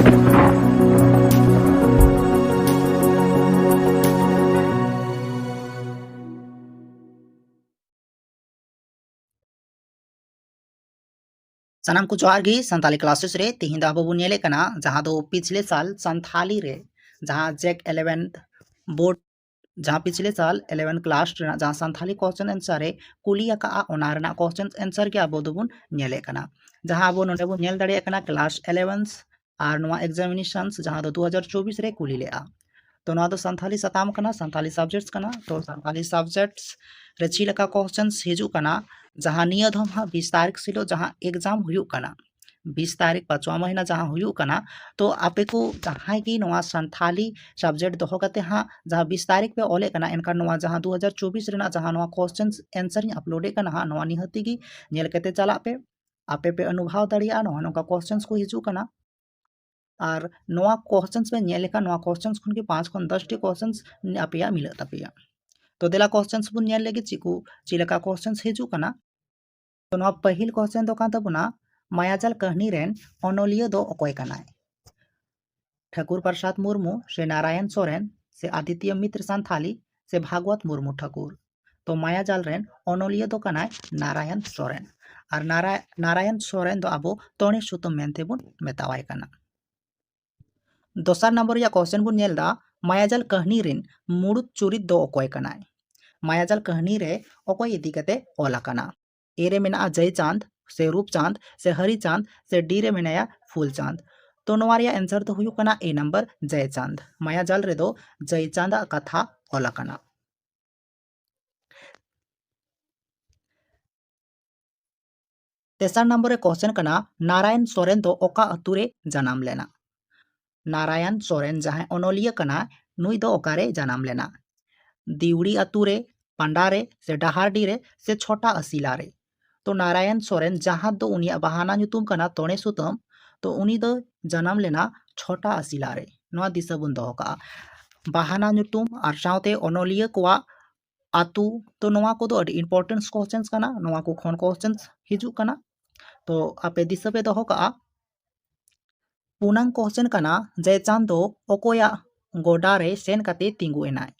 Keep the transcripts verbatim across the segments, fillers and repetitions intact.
ᱥᱟᱱᱟᱢ ᱠᱚ ᱡᱚᱦᱟᱨ ᱜᱮ ᱥᱟᱱᱛᱟᱞᱤ classes ᱨᱮ᱾ ᱛᱮᱦᱮᱧ ᱫᱚ ᱟᱵᱚ ᱵᱚᱱ ᱧᱮᱞᱮᱫ ᱠᱟᱱᱟ ᱡᱟᱦᱟᱸ ᱫᱚ ᱯᱤᱪᱷᱞᱮ ᱥᱟᱞ ᱥᱟᱱᱛᱷᱟᱞᱤ ᱨᱮ ᱡᱟᱦᱟᱸ JAC eleventh board, ᱡᱟᱦᱟᱸ ᱯᱤᱪᱷᱞᱮ ᱥᱟᱞ eleventh class ᱨᱮᱱᱟᱜ ᱡᱟᱦᱟᱸ ᱥᱟᱱᱛᱷᱟᱞᱤ question answer ᱮ ᱠᱩᱞᱤ ᱟᱠᱟᱫᱼᱟ, ᱚᱱᱟ ᱨᱮᱱᱟᱜ question answer ᱜᱮ ᱟᱵᱚ ᱫᱚᱵᱚᱱ ᱧᱮᱞᱮᱫ ᱠᱟᱱᱟ᱾ ᱡᱟᱦᱟᱸ ᱟᱵᱚ ᱱᱚᱰᱮ ᱵᱚᱱ ᱧᱮᱞ ᱫᱟᱲᱮᱭᱟᱜ ᱠᱟᱱᱟ class eleventh ᱟᱨ ᱱᱚᱣᱟ examinations ᱡᱟᱦᱟᱸ ᱫᱚ ᱫᱩ ᱦᱟᱡᱟᱨ ᱪᱚᱵᱵᱤᱥ ᱨᱮ ᱠᱩᱞᱤ ᱞᱮᱫᱼᱟ᱾ ᱛᱚ ᱱᱚᱣᱟ ᱫᱚ ᱥᱟᱱᱛᱷᱟᱞᱤ ᱥᱟᱛᱟᱢ ᱠᱟᱱᱟ, ᱥᱟᱱᱛᱷᱟᱞᱤ subjects ᱠᱟᱱᱟ᱾ ᱛᱚ ᱥᱟᱱᱛᱷᱟᱞᱤ subjects ᱨᱮ ᱪᱮᱫ ᱞᱮᱠᱟ questions ᱦᱤᱡᱩᱜ ᱠᱟᱱᱟ, ᱡᱟᱦᱟᱸ ᱱᱤᱭᱟᱹ ᱫᱷᱚᱢ ᱦᱟᱸᱜ ᱵᱤᱥ ᱛᱟᱹᱨᱤᱠᱷ ᱦᱤᱞᱳᱜ ᱡᱟᱦᱟᱸ exam ᱦᱩᱭᱩᱜ ᱠᱟᱱᱟ, ᱵᱤᱥ ᱛᱟᱹᱨᱤᱠᱷ ᱯᱟᱸᱪᱣᱟ ᱢᱟᱹᱦᱱᱟᱹ ᱡᱟᱦᱟᱸ ᱦᱩᱭᱩᱜ ᱠᱟᱱᱟ, ᱛᱚ ᱟᱯᱮ ᱠᱚ ᱡᱟᱦᱟᱸᱭ ᱜᱮ ᱱᱚᱣᱟ ᱥᱟᱱᱛᱷᱟᱞᱤ subject ᱫᱚᱦᱚ ᱠᱟᱛᱮ ᱦᱟᱸᱜ ᱡᱟᱦᱟᱸ ᱵᱤᱥ ᱛᱟᱹᱨᱤᱠᱷ ᱯᱮ ᱚᱞᱮᱫ ᱠᱟᱱᱟ, ᱮᱱᱠᱷᱟᱱ ᱱᱚᱣᱟ ᱡᱟᱦᱟᱸ ᱫᱩ ᱦᱟᱡᱟᱨ ᱪᱚᱵᱵᱤᱥ ᱨᱮᱱᱟᱜ ᱡᱟᱦᱟᱸ ᱱᱚᱣᱟ questions answer ᱤᱧ upload ᱮᱫ ᱠᱟᱱᱟ ᱦᱟᱸᱜ, ᱱᱚᱣᱟ ᱱᱤᱦᱟᱹᱛᱤ ᱜᱮ ᱧᱮᱞ ᱠᱟᱛᱮ ᱪᱟᱞᱟᱜ ᱯᱮ᱾ ᱟᱯᱮ ᱯᱮ ᱚᱱᱩᱵᱷᱟᱵ ᱫᱟᱲᱮᱭᱟᱜᱼᱟ ᱱᱚᱜᱼᱚ ᱱᱚᱝᱠᱟ questions ᱠᱚ ᱦᱤᱡᱩᱜ ᱠᱟᱱᱟ᱾ ᱟᱨ ᱱᱚᱣᱟ questions ᱯᱮ ᱧᱮᱞ ᱞᱮᱠᱷᱟᱱ ᱱᱚᱣᱟ questions ᱠᱷᱚᱱ ᱜᱮ ᱯᱟᱸᱪ ᱠᱷᱚᱱ ᱫᱚᱥ ᱴᱤ questions ᱟᱯᱮᱭᱟᱜ ᱢᱤᱞᱟᱹᱜ ᱛᱟᱯᱮᱭᱟ᱾ ᱛᱚ ᱫᱮᱞᱟ questions ᱵᱚᱱ ᱧᱮᱞ ᱞᱮᱜᱮ ᱪᱮᱫ ᱠᱚ, ᱪᱮᱫ ᱞᱮᱠᱟ questions ᱦᱤᱡᱩᱜ ᱠᱟᱱᱟ᱾ ᱛᱚ ᱱᱚᱣᱟ ᱯᱟᱹᱦᱤᱞ question ᱫᱚ ᱠᱟᱱ ᱛᱟᱵᱚᱱᱟ, ᱢᱟᱭᱟᱡᱟᱞ ᱠᱟᱹᱦᱱᱤ ᱨᱮᱱ ᱚᱱᱚᱞᱤᱭᱟᱹ ᱫᱚ ᱚᱠᱚᱭ ᱠᱟᱱᱟᱭ? ᱴᱷᱟᱹᱠᱩᱨ ᱯᱨᱚᱥᱟᱫᱽ ᱢᱩᱨᱢᱩ ᱥᱮ ᱱᱟᱨᱟᱭᱚᱱ ᱥᱚᱨᱮᱱ ᱥᱮ ᱟᱫᱤᱛᱭᱚ ᱢᱤᱛᱨ ᱥᱟᱱᱛᱷᱟᱞᱤ ᱥᱮ ᱵᱷᱟᱜᱽᱣᱟᱛ ᱢᱩᱨᱢᱩ ᱴᱷᱟᱹᱠᱩᱨ? ᱛᱚ ᱢᱟᱭᱟᱡᱟᱞ ᱨᱮᱱ ᱚᱱᱚᱞᱤᱭᱟᱹ ᱫᱚ ᱠᱟᱱᱟᱭ ᱱᱟᱨᱟᱭᱚᱱ ᱥᱚᱨᱮᱱ᱾ ᱟᱨ ᱱᱟᱨᱟ-, ᱱᱟᱨᱟᱭᱚᱱ ᱥᱚᱨᱮᱱ ᱫᱚ ᱟᱵᱚ ᱛᱚᱬᱮ ᱥᱩᱛᱟᱹᱢ ᱢᱮᱱᱛᱮ ᱵᱚᱱ ᱢᱮᱛᱟᱣᱟᱭ ᱠᱟᱱᱟ᱾ ᱫᱚᱥᱟᱨ ᱱᱚᱢᱵᱚᱨ ᱨᱮᱭᱟᱜ question ᱵᱚᱱ ᱧᱮᱞ ᱮᱫᱟ, ᱢᱟᱭᱟᱡᱟᱞ ᱠᱟᱹᱦᱱᱤ ᱨᱮᱱ ᱢᱩᱲᱩᱫ ᱪᱩᱨᱤᱛ ᱫᱚ ᱚᱠᱚᱭ ᱠᱟᱱᱟᱭ? ᱢᱟᱭᱟᱡᱟᱞ ᱠᱟᱹᱦᱱᱤ ᱨᱮ ᱚᱠᱚᱭ ᱤᱫᱤ ᱠᱟᱛᱮ ᱚᱞ ᱟᱠᱟᱱᱟ? A ᱨᱮ ᱢᱮᱱᱟᱜᱼᱟ ᱡᱚᱭᱪᱟᱸᱫᱽ ᱥᱮ ᱨᱩᱯᱪᱟᱸᱫᱽ ᱥᱮ ᱦᱟᱨᱤᱪᱟᱸᱫᱽ ᱥᱮ D ᱨᱮ ᱢᱮᱱᱟᱭᱟ ᱯᱷᱩᱞᱪᱟᱸᱫᱽ? ᱛᱚ ᱱᱚᱣᱟ ᱨᱮᱭᱟᱜ answer ᱫᱚ ᱦᱩᱭᱩᱜ ᱠᱟᱱᱟ A ᱱᱟᱢᱵᱟᱨ ᱡᱚᱭᱪᱟᱸᱫᱽ᱾ ᱢᱟᱭᱟᱡᱟᱞ ᱨᱮᱫᱚ ᱡᱚᱭᱪᱟᱸᱫᱽ ᱟᱜ ᱠᱟᱛᱷᱟ ᱚᱞ ᱟᱠᱟᱱᱟ᱾ ᱛᱮᱥᱟᱨ ᱱᱚᱢᱵᱚᱨ ᱨᱮ question ᱠᱟᱱᱟ, ᱱᱟᱨᱟᱭᱚᱱ ᱥᱚᱨᱮᱱ ᱫᱚ ᱚᱠᱟ ᱟᱹᱛᱩ ᱨᱮ ᱡᱟᱱᱟᱢ ᱞᱮᱱᱟ? ᱱᱟᱨᱟᱭᱚᱱ ᱥᱚᱨᱮᱱ ᱡᱟᱦᱟᱸᱭ ᱚᱱᱚᱞᱤᱭᱟᱹ ᱠᱟᱱᱟ, ᱱᱩᱭ ᱫᱚ ᱚᱠᱟᱨᱮ ᱡᱟᱱᱟᱢ ᱞᱮᱱᱟ? ᱫᱤᱣᱲᱤ ᱟᱹᱛᱩ ᱨᱮ, ᱯᱟᱸᱰᱟ ᱨᱮ, ᱥᱮ ᱰᱟᱦᱟᱨᱰᱤ ᱨᱮ, ᱥᱮ ᱪᱷᱚᱴᱟ ᱟᱥᱤᱞᱟ ᱨᱮ? ᱛᱚ ᱱᱟᱨᱟᱭᱚᱱ ᱥᱚᱨᱮᱱ ᱡᱟᱦᱟᱸ ᱫᱚ ᱩᱱᱤᱭᱟᱜ ᱵᱟᱦᱟᱱᱟ ᱧᱩᱛᱩᱢ ᱠᱟᱱᱟ ᱛᱚᱬᱮ ᱥᱩᱛᱟᱹᱢ, ᱛᱚ ᱩᱱᱤ ᱫᱚ ᱡᱟᱱᱟᱢ ᱞᱮᱱᱟ ᱪᱷᱚᱴᱟ ᱟᱥᱤᱞᱟ ᱨᱮ᱾ ᱱᱚᱣᱟ ᱫᱤᱥᱟᱹ ᱵᱚᱱ ᱫᱚᱦᱚ ᱠᱟᱜᱼᱟ, ᱵᱟᱦᱟᱱᱟ ᱧᱩᱛᱩᱢ ᱟᱨ ᱥᱟᱶᱛᱮ ᱚᱱᱚᱞᱤᱭᱟᱹ ᱠᱚᱣᱟᱜ ᱟᱹᱛᱩ᱾ ᱛᱚ ᱱᱚᱣᱟ ᱠᱚᱫᱚ ᱟᱹᱰᱤ importance questions ᱠᱟᱱᱟ, ᱱᱚᱣᱟ ᱠᱚ ᱠᱷᱚᱱ questions ᱦᱤᱡᱩᱜ ᱠᱟᱱᱟ᱾ ᱛᱚ ᱟᱯᱮ ᱫᱤᱥᱟᱹ ᱯᱮ ᱫᱚᱦᱚ ᱠᱟᱜᱼᱟ᱾ ᱯᱩᱱᱟᱝ ᱠᱚᱥᱪᱮᱱ ᱠᱟᱱᱟ ᱡᱮ ᱪᱟᱸᱫᱚ ᱚᱠᱚᱭᱟᱜ ᱜᱚᱰᱟ ᱨᱮ ᱥᱮᱱ ᱠᱟᱛᱮ ᱛᱤᱸᱜᱩ ᱮᱱᱟᱭ?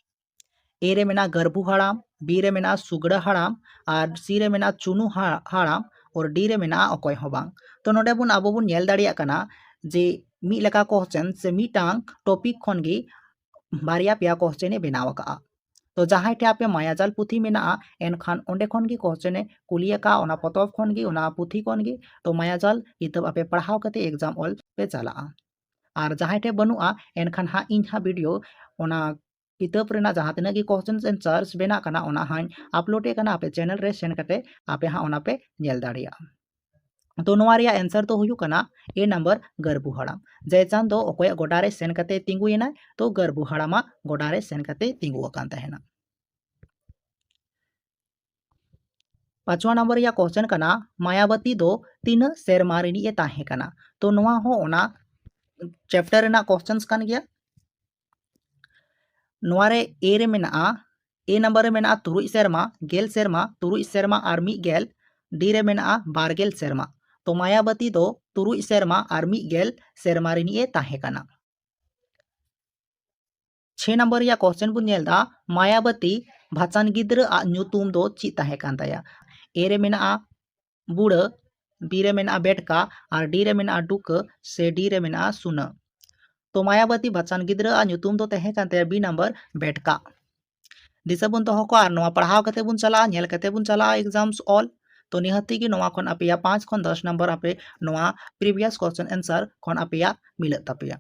ᱮ ᱨᱮ ᱢᱮᱱᱟᱜᱼᱟ ᱜᱟᱹᱨᱵᱷᱩ ᱦᱟᱲᱟᱢ, ᱵᱤ ᱨᱮ ᱢᱮᱱᱟᱜᱼᱟ ᱥᱩᱜᱲᱟᱹ ᱦᱟᱲᱟᱢ, ᱟᱨ ᱥᱤ ᱨᱮ ᱢᱮᱱᱟᱜᱼᱟ ᱪᱩᱱᱩ ᱦᱟ- ᱦᱟᱲᱟᱢ, ᱟᱨ ᱰᱤ ᱨᱮ ᱢᱮᱱᱟᱜᱼᱟ ᱚᱠᱚᱭ ᱦᱚᱸ ᱵᱟᱝ᱾ ᱛᱚ ᱱᱚᱰᱮ ᱵᱚᱱ ᱟᱵᱚ ᱵᱚᱱ ᱧᱮᱞ ᱫᱟᱲᱮᱭᱟᱜ ᱠᱟᱱᱟ ᱡᱮ ᱢᱤᱫ ᱞᱮᱠᱟ ᱠᱚᱥᱪᱮᱱ ᱥᱮ ᱢᱤᱫᱴᱟᱝ ᱴᱚᱯᱤᱠ ᱠᱷᱚᱱ ᱜᱮ ᱵᱟᱨᱭᱟ ᱯᱮᱭᱟ ᱠᱚᱥᱪᱮᱱ ᱮ ᱵᱮᱱᱟᱣ ᱟᱠᱟᱫᱼᱟ᱾ ᱛᱚ ᱡᱟᱦᱟᱸᱭ ᱴᱷᱮᱱ ᱟᱯᱮ ᱢᱟᱭᱟᱡᱟᱞ ᱯᱩᱛᱷᱤ ᱢᱮᱱᱟᱜᱼᱟ, ᱮᱱᱠᱷᱟᱱ ᱚᱸᱰᱮ ᱠᱷᱚᱱ ᱜᱮ ᱠᱚᱥᱪᱮᱱ ᱮ ᱠᱩᱞᱤ ᱟᱠᱟᱫᱼᱟ, ᱚᱱᱟ ᱯᱚᱛᱚᱵ ᱠᱷᱚᱱ ᱜᱮ, ᱚᱱᱟ ᱯᱩᱛᱷᱤ ᱠᱷᱚᱱ ᱜᱮ᱾ ᱛᱚ ᱢᱟᱭᱟᱡᱟᱞ ᱠᱤᱛᱟᱹᱵ ᱟᱯᱮ ᱯᱟᱲᱦᱟᱣ ᱠᱟᱛᱮ ᱮᱠᱡᱟᱢ ᱚᱞ ᱯᱮ ᱪᱟᱞᱟᱜᱼᱟ᱾ ᱟᱨ ᱡᱟᱦᱟᱸᱭ ᱴᱷᱮᱱ ᱵᱟᱹᱱᱩᱜᱼᱟ, ᱮᱱᱠᱷᱟᱱ ᱦᱟᱸᱜ ᱤᱧ ᱦᱟᱸᱜ ᱵᱷᱤᱰᱤᱭᱳ ᱚᱱᱟ ᱠᱤᱛᱟᱹᱵ ᱨᱮᱱᱟᱜ ᱡᱟᱦᱟᱸ ᱛᱤᱱᱟᱹᱜ ᱜᱮ ᱠᱚᱥᱪᱮᱱᱥ ᱮᱱᱥᱟᱨᱥ ᱵᱮᱱᱟᱜ ᱠᱟᱱᱟ, ᱚᱱᱟ ᱦᱟᱸᱜ ᱤᱧ ᱟᱯᱞᱳᱰ ᱮᱫ ᱠᱟᱱᱟ᱾ ᱟᱯᱮ ᱪᱮᱱᱮᱞ ᱨᱮ ᱥᱮᱱ ᱠᱟᱛᱮ ᱟᱯᱮ ᱦᱟᱸᱜ ᱚᱱᱟ ᱯᱮ ᱧᱮᱞ ᱫᱟᱲᱮᱭᱟᱜᱼᱟ᱾ ᱛᱚ ᱱᱚᱣᱟ ᱨᱮᱭᱟᱜ ᱮᱱᱥᱟᱨ ᱫᱚ ᱦᱩᱭᱩᱜ ᱠᱟᱱᱟ ᱮ ᱱᱟᱢᱵᱟᱨ, ᱜᱟᱹᱨᱵᱷᱩ ᱦᱟᱲᱟᱢ᱾ ᱡᱮ ᱪᱟᱸᱫᱚ ᱚᱠᱚᱭᱟᱜ ᱜᱚᱰᱟ ᱨᱮ ᱥᱮᱱ ᱠᱟᱛᱮ ᱛᱤᱸᱜᱩᱭᱮᱱᱟᱭ? ᱛᱚ ᱜᱟᱹᱨᱵᱷᱩ ᱦᱟᱲᱟᱢᱟᱜ ᱜᱚᱰᱟ ᱨᱮ ᱥᱮᱱ ᱠᱟᱛᱮ ᱛᱤᱸᱜᱩ ᱟᱠᱟᱱ ᱛᱟᱦᱮᱱᱟ᱾ ᱯᱟᱸᱪᱣᱟ ᱱᱟᱢᱵᱟᱨ ᱨᱮᱭᱟᱜ ᱠᱚᱥᱪᱮᱱ ᱠᱟᱱᱟ, ᱢᱟᱭᱟᱵᱚᱛᱤ ᱫᱚ ᱛᱤᱱᱟᱹᱜ ᱥᱮᱨᱢᱟ ᱨᱤᱱᱤᱡ ᱮ ᱛᱟᱦᱮᱸ ᱠᱟᱱᱟ? ᱛᱚ ᱱᱚᱣᱟ ᱦᱚᱸ ᱚᱱᱟ ᱪᱮᱯᱴᱟᱨ ᱨᱮᱱᱟᱜ ᱠᱚᱥᱪᱮᱱᱥ ᱠᱟᱱ ᱜᱮᱭᱟ᱾ ᱱᱚᱣᱟ ᱨᱮ ᱮ ᱨᱮ ᱢᱮᱱᱟᱜᱼᱟ, ᱮ ᱱᱟᱢᱵᱟᱨ ᱨᱮ ᱢᱮᱱᱟᱜᱼᱟ ᱛᱩᱨᱩᱭ ᱥᱮᱨᱢᱟ, ᱜᱮᱞ ᱥᱮᱨᱢᱟ, ᱛᱩᱨᱩᱭ ᱥᱮᱨᱢᱟ ᱟᱨ ᱢᱤᱫ ᱜᱮᱞ, ᱰᱤ ᱨᱮ ᱢᱮᱱᱟᱜᱼᱟ ᱵᱟᱨ ᱜᱮᱞ ᱥᱮᱨᱢᱟ᱾ ᱛᱚ ᱢᱟᱭᱟᱵᱚᱛᱤ ᱫᱚ ᱛᱩᱨᱩᱭ ᱥᱮᱨᱢᱟ ᱟᱨ ᱢᱤᱫ ᱜᱮᱞ ᱥᱮᱨᱢᱟ ᱨᱤᱱᱤᱡ ᱮ ᱛᱟᱦᱮᱸ ᱠᱟᱱᱟ᱾ ᱪᱷᱮ ᱱᱟᱢᱵᱟᱨ ᱨᱮᱭᱟᱜ ᱠᱚᱥᱪᱮᱱ ᱵᱚᱱ ᱧᱮᱞ ᱮᱫᱟ, ᱢᱟᱭᱟᱵᱚᱛᱤ ᱵᱷᱟᱪᱟᱱ ᱜᱤᱫᱽᱨᱟᱹ ᱟᱜ ᱧᱩᱛᱩᱢ ᱫᱚ ᱪᱮᱫ ᱛᱟᱦᱮᱸ ᱠᱟᱱ ᱛᱟᱭᱟ? ᱮ ᱨᱮ ᱢᱮᱱᱟᱜᱼᱟ ᱵᱩᱲᱟᱹ, ᱵᱤ ᱨᱮ ᱢᱮᱱᱟᱜᱼᱟ ᱵᱮᱴᱠᱟ, ᱟᱨ ᱰᱤ ᱨᱮ ᱢᱮᱱᱟᱜᱼᱟ ᱰᱩᱠᱟᱹ, ᱥᱮ ᱰᱤ ᱨᱮ ᱢᱮᱱᱟᱜᱼᱟ ᱥᱩᱱᱟᱹ᱾ ᱛᱚ ᱢᱟᱭᱟᱵᱚᱛᱤ ᱵᱷᱟᱪᱟᱱ ᱜᱤᱫᱽᱨᱟᱹ ᱟᱜ ᱧᱩᱛᱩᱢ ᱫᱚ ᱛᱟᱦᱮᱸ ᱠᱟᱱ ᱛᱟᱭᱟ ᱵᱤ ᱱᱟᱢᱵᱟᱨ, ᱵᱮᱴᱠᱟ᱾ ᱫᱤᱥᱟᱹ ᱵᱚᱱ ᱫᱚᱦᱚ ᱠᱚᱣᱟ ᱟᱨ ᱱᱚᱣᱟ ᱯᱟᱲᱦᱟᱣ ᱠᱟᱛᱮ ᱵᱚᱱ ᱪᱟᱞᱟᱜᱼᱟ, ᱧᱮᱞ ᱠᱟᱛᱮ ᱵᱚᱱ ᱪᱟᱞᱟᱜᱼᱟ ᱮᱠᱡᱟᱢᱥ ᱚᱞ᱾ ᱛᱚ ᱱᱤᱦᱟᱹᱛᱤ ᱜᱮ ᱱᱚᱣᱟ ᱠᱷᱚᱱ ᱟᱯᱮᱭᱟᱜ ᱯᱟᱸᱪ ᱠᱷᱚᱱ ᱫᱚᱥ ᱱᱟᱢᱵᱟᱨ ᱟᱯᱮ ᱱᱚᱣᱟ ᱯᱨᱤᱵᱷᱤᱭᱟᱥ ᱠᱚᱥᱪᱮᱱ ᱮᱱᱥᱟᱨ ᱠᱷᱚᱱ ᱟᱯᱮᱭᱟᱜ ᱢᱤᱞᱟᱹᱜ ᱛᱟᱯᱮᱭᱟ᱾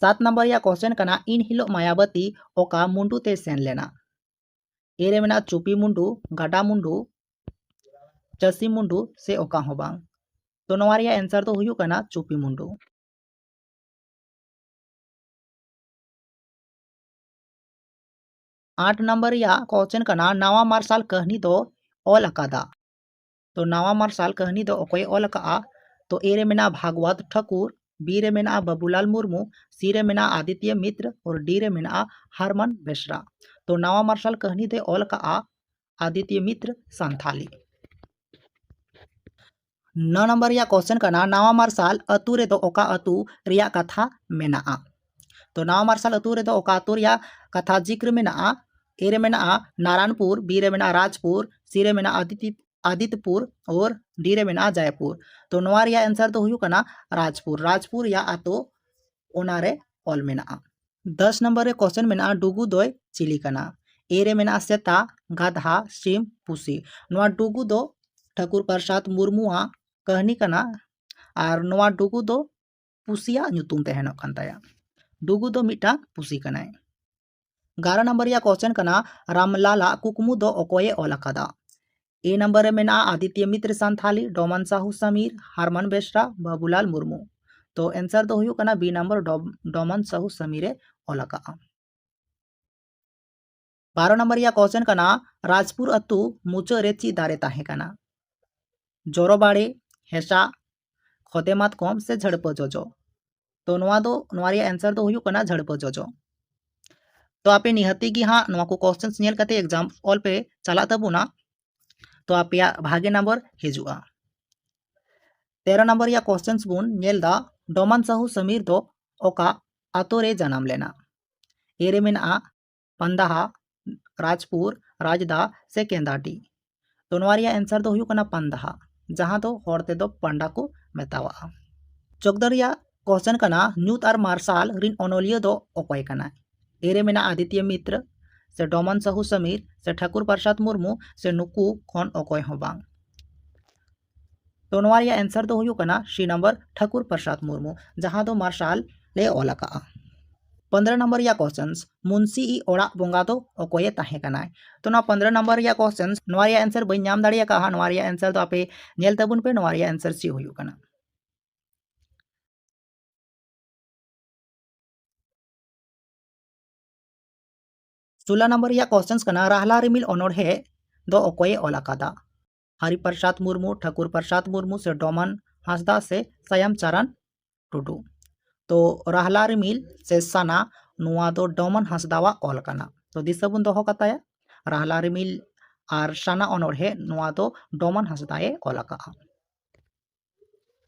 ᱥᱟᱛ ᱱᱟᱢᱵᱟᱨ ᱨᱮᱭᱟᱜ ᱠᱚᱥᱪᱮᱱ ᱠᱟᱱᱟ, ᱤᱱ ᱦᱤᱞᱳᱜ ᱢᱟᱭᱟᱵᱚᱛᱤ ᱚᱠᱟ ᱢᱩᱸᱰᱩ ᱛᱮ ᱥᱮᱱ ᱞᱮᱱᱟ? ᱮ ᱨᱮ ᱢᱮᱱᱟᱜᱼᱟ ᱪᱩᱯᱤ ᱢᱩᱸᱰᱩ, ᱜᱟᱰᱟ ᱢᱩᱸᱰᱩ, ᱪᱟᱹᱥᱤ ᱢᱩᱸᱰᱩ, ᱥᱮ ᱚᱠᱟ ᱦᱚᱸ ᱵᱟᱝ᱾ ᱛᱚ ᱱᱚᱣᱟ ᱨᱮᱭᱟᱜ ᱮᱱᱥᱟᱨ ᱫᱚ ᱦᱩᱭᱩᱜ ᱠᱟᱱᱟ ᱪᱩᱯᱤ ᱢᱩᱸᱰᱩ᱾ ᱟᱴ ᱱᱟᱢᱵᱟᱨ ᱨᱮᱭᱟᱜ ᱠᱚᱥᱪᱮᱱ ᱠᱟᱱᱟ, ᱱᱟᱣᱟ ᱢᱟᱨᱥᱟᱞ ᱠᱟᱹᱦᱱᱤ ᱫᱚ ᱚᱞ ᱟᱠᱟᱫᱟ? ᱛᱚ ᱱᱟᱣᱟ ᱢᱟᱨᱥᱟᱞ ᱠᱟᱹᱦᱱᱤ ᱫᱚ ᱚᱠᱚᱭᱮ ᱚᱞ ᱟᱠᱟᱫᱼᱟ? ᱛᱚ ᱮ ᱨᱮ ᱢᱮᱱᱟᱜᱼᱟ ᱵᱷᱟᱜᱽᱣᱟᱛ ᱴᱷᱟᱹᱠᱩᱨ, ᱵᱤ ᱨᱮ ᱢᱮᱱᱟᱜᱼᱟ ᱵᱟᱵᱩᱞᱟᱞ ᱢᱩᱨᱢᱩ, ᱥᱤ ᱨᱮ ᱢᱮᱱᱟᱜᱼᱟ ᱟᱫᱤᱛᱭᱚ ᱢᱤᱛᱨ, ᱟᱨ ᱰᱤ ᱨᱮ ᱢᱮᱱᱟᱜᱼᱟ ᱦᱟᱨᱢᱟᱱ ᱵᱮᱥᱨᱟ᱾ ᱛᱚ ᱱᱟᱣᱟ ᱢᱟᱨᱥᱟᱞ ᱠᱟᱹᱦᱱᱤ ᱫᱚᱭ ᱚᱞ ᱟᱠᱟᱫᱼᱟ ᱟᱫᱤᱛᱭᱚ ᱢᱤᱛᱨ ᱥᱟᱱᱛᱷᱟᱞᱤ᱾ ᱱᱚ ᱱᱟᱢᱵᱟᱨ ᱨᱮᱭᱟᱜ ᱠᱚᱥᱪᱮᱱ ᱠᱟᱱᱟ, ᱱᱟᱣᱟ ᱢᱟᱨᱥᱟᱞ ᱟᱹᱛᱩ ᱨᱮᱫᱚ ᱚᱠᱟ ᱟᱹᱛᱩ ᱨᱮᱭᱟᱜ ᱠᱟᱛᱷᱟ ᱢᱮᱱᱟᱜᱼᱟ? ᱛᱚ ᱱᱟᱣᱟ ᱢᱟᱨᱥᱟᱞ ᱟᱹᱛᱩ ᱨᱮᱫᱚ ᱚᱠᱟ ᱟᱹᱛᱩ ᱨᱮᱭᱟᱜ ᱠᱟᱛᱷᱟ ᱡᱤᱠᱨ ᱢᱮᱱᱟᱜᱼᱟ? ᱮ ᱨᱮ ᱢᱮᱱᱟᱜᱼᱟ ᱱᱟᱨᱟᱱᱯᱩᱨ, ᱵᱤ ᱨᱮ ᱢᱮᱱᱟᱜᱼᱟ ᱨᱟᱡᱽᱯᱩᱨ, ᱥᱤ ᱨᱮ ᱢᱮᱱᱟᱜᱼᱟ ᱟᱫᱤᱛᱤ ᱟᱫᱤᱛᱯᱩᱨ ᱟᱨ ᱰᱤ ᱨᱮ ᱢᱮᱱᱟᱜᱼᱟ ᱡᱟᱭᱯᱩᱨ᱾ ᱛᱚ ᱱᱚᱣᱟ ᱨᱮᱭᱟᱜ ᱮᱱᱥᱟᱨ ᱫᱚ ᱦᱩᱭᱩᱜ ᱠᱟᱱᱟ ᱨᱟᱡᱽᱯᱩᱨ᱾ ᱨᱟᱡᱽᱯᱩᱨ ᱨᱮᱭᱟᱜ ᱟᱛᱳ ᱚᱱᱟᱨᱮ ᱚᱞ ᱢᱮᱱᱟᱜᱼᱟ᱾ ᱫᱚᱥ ᱱᱚᱢᱵᱚᱨ ᱨᱮ ᱠᱚᱥᱪᱮᱱ ᱢᱮᱱᱟᱜᱼᱟ, ᱰᱩᱜᱩ ᱫᱚᱭ ᱪᱤᱞᱤ ᱠᱟᱱᱟ? ᱮ ᱨᱮ ᱢᱮᱱᱟᱜᱼᱟ ᱥᱮᱛᱟ, ᱜᱟᱫᱷᱟ, ᱥᱤᱢ, ᱯᱩᱥᱤ᱾ ᱱᱚᱣᱟ ᱰᱩᱜᱩ ᱫᱚ ᱴᱷᱟᱹᱠᱩᱨ ᱯᱨᱚᱥᱟᱫᱽ ᱢᱩᱨᱢᱩᱣᱟᱜ ᱠᱟᱹᱦᱱᱤ ᱠᱟᱱᱟ ᱟᱨ ᱱᱚᱣᱟ ᱰᱩᱜᱩ ᱫᱚ ᱯᱩᱥᱤᱭᱟᱜ ᱧᱩᱛᱩᱢ ᱛᱟᱦᱮᱱᱚᱜ ᱠᱟᱱ ᱛᱟᱭᱟ᱾ ᱰᱩᱜᱩ ᱫᱚ ᱢᱤᱫᱴᱟᱝ ᱯᱩᱥᱤ ᱠᱟᱱᱟᱭ᱾ ᱮᱜᱟᱨᱚ ᱱᱚᱢᱵᱚᱨ ᱨᱮᱭᱟᱜ ᱠᱚᱥᱪᱮᱱ ᱠᱟᱱᱟ, ᱨᱟᱢᱞᱟᱞᱟᱜ ᱠᱩᱠᱢᱩ ᱫᱚ ᱚᱠᱚᱭᱮ ᱚᱞ ᱟᱠᱟᱫᱟ? ᱮ ᱱᱚᱢᱵᱚᱨ ᱨᱮ ᱢᱮᱱᱟᱜᱼᱟ ᱟᱫᱤᱛᱭᱚ ᱢᱤᱛᱨ ᱥᱟᱱᱛᱷᱟᱞᱤ, ᱰᱚᱢᱟᱱ ᱥᱟᱦᱩ ᱥᱟᱢᱤᱨ, ᱦᱟᱨᱢᱟᱱ ᱵᱮᱥᱨᱟ, ᱵᱟᱵᱩᱞᱟᱞ ᱢᱩᱨᱢᱩ᱾ ᱛᱚ ᱮᱱᱥᱟᱨ ᱫᱚ ᱦᱩᱭᱩᱜ ᱠᱟᱱᱟ ᱵᱤ ᱱᱚᱢᱵᱚᱨ, ᱰᱚᱢ- ᱰᱚᱢᱟᱱ ᱥᱟᱦᱩ ᱥᱟᱢᱤᱨ ᱮ ᱚᱞ ᱟᱠᱟᱫᱼᱟ᱾ ᱵᱟᱨᱚ ᱱᱚᱢᱵᱚᱨ ᱨᱮᱭᱟᱜ ᱠᱚᱥᱪᱮᱱ ᱠᱟᱱᱟ, ᱨᱟᱡᱽᱯᱩᱨ ᱟᱹᱛᱩ ᱢᱩᱪᱟᱹᱫ ᱨᱮ ᱪᱮᱫ ᱫᱟᱨᱮ ᱛᱟᱦᱮᱸ ᱠᱟᱱᱟ? ᱡᱚᱨᱚ ᱵᱟᱲᱮ, ᱦᱮᱸᱥᱟᱜ, ᱠᱷᱚᱫᱮ ᱢᱟᱛᱠᱚᱢ ᱥᱮ ᱡᱷᱟᱹᱲᱯᱟᱹ ᱡᱚᱡᱚ? ᱛᱚ ᱱᱚᱣᱟ ᱫᱚ, ᱱᱚᱣᱟ ᱨᱮᱭᱟᱜ ᱮᱱᱥᱟᱨ ᱫᱚ ᱦᱩᱭᱩᱜ ᱠᱟᱱᱟ ᱡᱷᱟᱹᱲᱯᱟᱹ ᱡᱚᱡᱚ᱾ ᱛᱚ ᱟᱯᱮ ᱱᱤᱦᱟᱹᱛᱤ ᱜᱮ ᱦᱟᱸᱜ ᱱᱚᱣᱟ ᱠᱚ ᱠᱚᱥᱪᱮᱱᱥ ᱧᱮᱞ ᱠᱟᱛᱮ ᱮᱠᱡᱟᱢ ᱚᱞ ᱯᱮ ᱪᱟᱞᱟᱜ ᱛᱟᱵᱚᱱᱟ, ᱛᱚ ᱟᱯᱮᱭᱟᱜ ᱵᱷᱟᱜᱮ ᱱᱟᱢᱵᱟᱨ ᱦᱤᱡᱩᱜᱼᱟ᱾ ᱛᱮᱨᱚ ᱱᱟᱢᱵᱟᱨ ᱨᱮᱭᱟᱜ ᱠᱚᱥᱪᱮᱱᱥ ᱵᱚᱱ ᱧᱮᱞ ᱮᱫᱟ, ᱰᱚᱢᱟᱱ ᱥᱟᱦᱩ ᱥᱟᱢᱤᱨ ᱫᱚ ᱚᱠᱟ ᱟᱛᱳ ᱨᱮ ᱡᱟᱱᱟᱢ ᱞᱮᱱᱟ? ᱮ ᱨᱮ ᱢᱮᱱᱟᱜᱼᱟ ᱯᱟᱱᱫᱟᱦᱟ, ᱨᱟᱡᱽᱯᱩᱨ, ᱨᱟᱡᱽᱫᱟ ᱥᱮ ᱠᱮᱱᱫᱟᱰᱤ? ᱛᱚ ᱱᱚᱣᱟ ᱨᱮᱭᱟᱜ ᱮᱱᱥᱟᱨ ᱫᱚ ᱦᱩᱭᱩᱜ ᱠᱟᱱᱟ ᱯᱟᱱᱫᱟᱦᱟ, ᱡᱟᱦᱟᱸ ᱫᱚ ᱦᱚᱲ ᱛᱮᱫᱚ ᱯᱟᱱᱰᱟ ᱠᱚ ᱢᱮᱛᱟᱣᱟᱜᱼᱟ᱾ ᱪᱳᱫᱽᱫᱚ ᱨᱮᱭᱟᱜ ᱠᱚᱥᱪᱮᱱ ᱠᱟᱱᱟ, ᱧᱩᱛ ᱟᱨ ᱢᱟᱨᱥᱟᱞ ᱨᱤᱱ ᱚᱱᱚᱞᱤᱭᱟᱹ ᱫᱚ ᱚᱠᱚᱭ ᱠᱟᱱᱟᱭ? ᱮ ᱨᱮ ᱢᱮᱱᱟᱜᱼᱟ ᱟᱫᱤᱛᱭᱚ ᱢᱤᱛᱨ, ᱥᱮ ᱰᱚᱢᱟᱱ ᱥᱟᱦᱩ ᱥᱟᱢᱤᱨ, ᱥᱮ ᱴᱷᱟᱠᱩᱨ ᱯᱨᱚᱥᱟᱫᱽ ᱢᱩᱨᱢᱩ, ᱥᱮ ᱱᱩᱠᱩ ᱠᱷᱚᱱ ᱚᱠᱚᱭ ᱦᱚᱸ ᱵᱟᱝ? ᱛᱚ ᱱᱚᱣᱟ ᱨᱮᱭᱟᱜ ᱮᱱᱥᱟᱨ ᱫᱚ ᱦᱩᱭᱩᱜ ᱠᱟᱱᱟ ᱥᱤ ᱱᱟᱢᱵᱟᱨ, ᱴᱷᱟᱠᱩᱨ ᱯᱨᱚᱥᱟᱫᱽ ᱢᱩᱨᱢᱩ, ᱡᱟᱦᱟᱸ ᱫᱚ ᱢᱟᱨᱥᱟᱞ ᱮ ᱚᱞ ᱟᱠᱟᱫᱼᱟ᱾ ᱯᱚᱱᱫᱽᱨᱚ ᱱᱟᱢᱵᱟᱨ ᱨᱮᱭᱟᱜ ᱠᱚᱥᱪᱮᱱᱥ, ᱢᱩᱱᱥᱤ ᱤ ᱚᱲᱟᱜ ᱵᱚᱸᱜᱟ ᱫᱚ ᱚᱠᱚᱭᱮ ᱛᱟᱦᱮᱸ ᱠᱟᱱᱟᱭ? ᱛᱚ ᱱᱚᱣᱟ ᱯᱚᱱᱫᱽᱨᱚ ᱱᱟᱢᱵᱟᱨ ᱨᱮᱭᱟᱜ ᱠᱚᱥᱪᱮᱱᱥ, ᱱᱚᱣᱟ ᱨᱮᱭᱟᱜ ᱮᱱᱥᱟᱨ ᱵᱟᱹᱧ ᱧᱟᱢ ᱫᱟᱲᱮ ᱟᱠᱟᱫᱼᱟ᱾ ᱱᱚᱣᱟ ᱨᱮᱭᱟᱜ ᱮᱱᱥᱟᱨ ᱫᱚ ᱟᱯᱮ ᱧᱮᱞ ᱛᱟᱵᱚᱱ ᱯᱮ, ᱱᱚᱣᱟ ᱨᱮᱭᱟᱜ ᱮᱱᱥᱟᱨ ᱪᱮᱫ ᱦᱩᱭᱩᱜ ᱠᱟᱱᱟ᱾ ᱥᱳᱞᱳ ᱱᱟᱢᱵᱟᱨ ᱨᱮᱭᱟᱜ ᱠᱚᱥᱪᱮᱱᱥ ᱠᱟᱱᱟ, ᱨᱟᱦᱞᱟ ᱨᱤᱢᱤᱞ ᱚᱱᱚᱬᱦᱮ ᱫᱚ ᱚᱠᱚᱭᱮ ᱚᱞ ᱟᱠᱟᱫᱟ? ᱦᱟᱨᱤ ᱯᱨᱚᱥᱟᱫᱽ ᱢᱩᱨᱢᱩ, ᱴᱷᱟᱠᱩᱨ ᱯᱨᱚᱥᱟᱫᱽ ᱢᱩᱨᱢᱩ ᱥᱮ ᱰᱚᱢᱟᱱ ᱦᱟᱸᱥᱫᱟ ᱥᱮ ᱥᱟᱭᱟᱢ ᱪᱟᱨᱟᱱ ᱴᱩᱰᱩ? ᱛᱚ ᱨᱟᱦᱞᱟ ᱨᱤᱢᱤᱞ ᱥᱮ ᱥᱟᱱᱟ, ᱱᱚᱣᱟ ᱫᱚ ᱰᱚᱢᱟᱱ ᱦᱟᱸᱥᱫᱟᱣᱟᱜ ᱚᱞ ᱠᱟᱱᱟ᱾ ᱛᱚ ᱫᱤᱥᱟᱹ ᱵᱚᱱ ᱫᱚᱦᱚ ᱠᱟᱛᱟᱭᱟ, ᱨᱟᱦᱞᱟ ᱨᱤᱢᱤᱞ ᱟᱨ ᱥᱟᱱᱟ ᱚᱱᱚᱬᱦᱮ ᱱᱚᱣᱟ ᱫᱚ ᱰᱚᱢᱟᱱ ᱦᱟᱸᱥᱫᱟᱭ ᱚᱞ ᱟᱠᱟᱫᱼᱟ᱾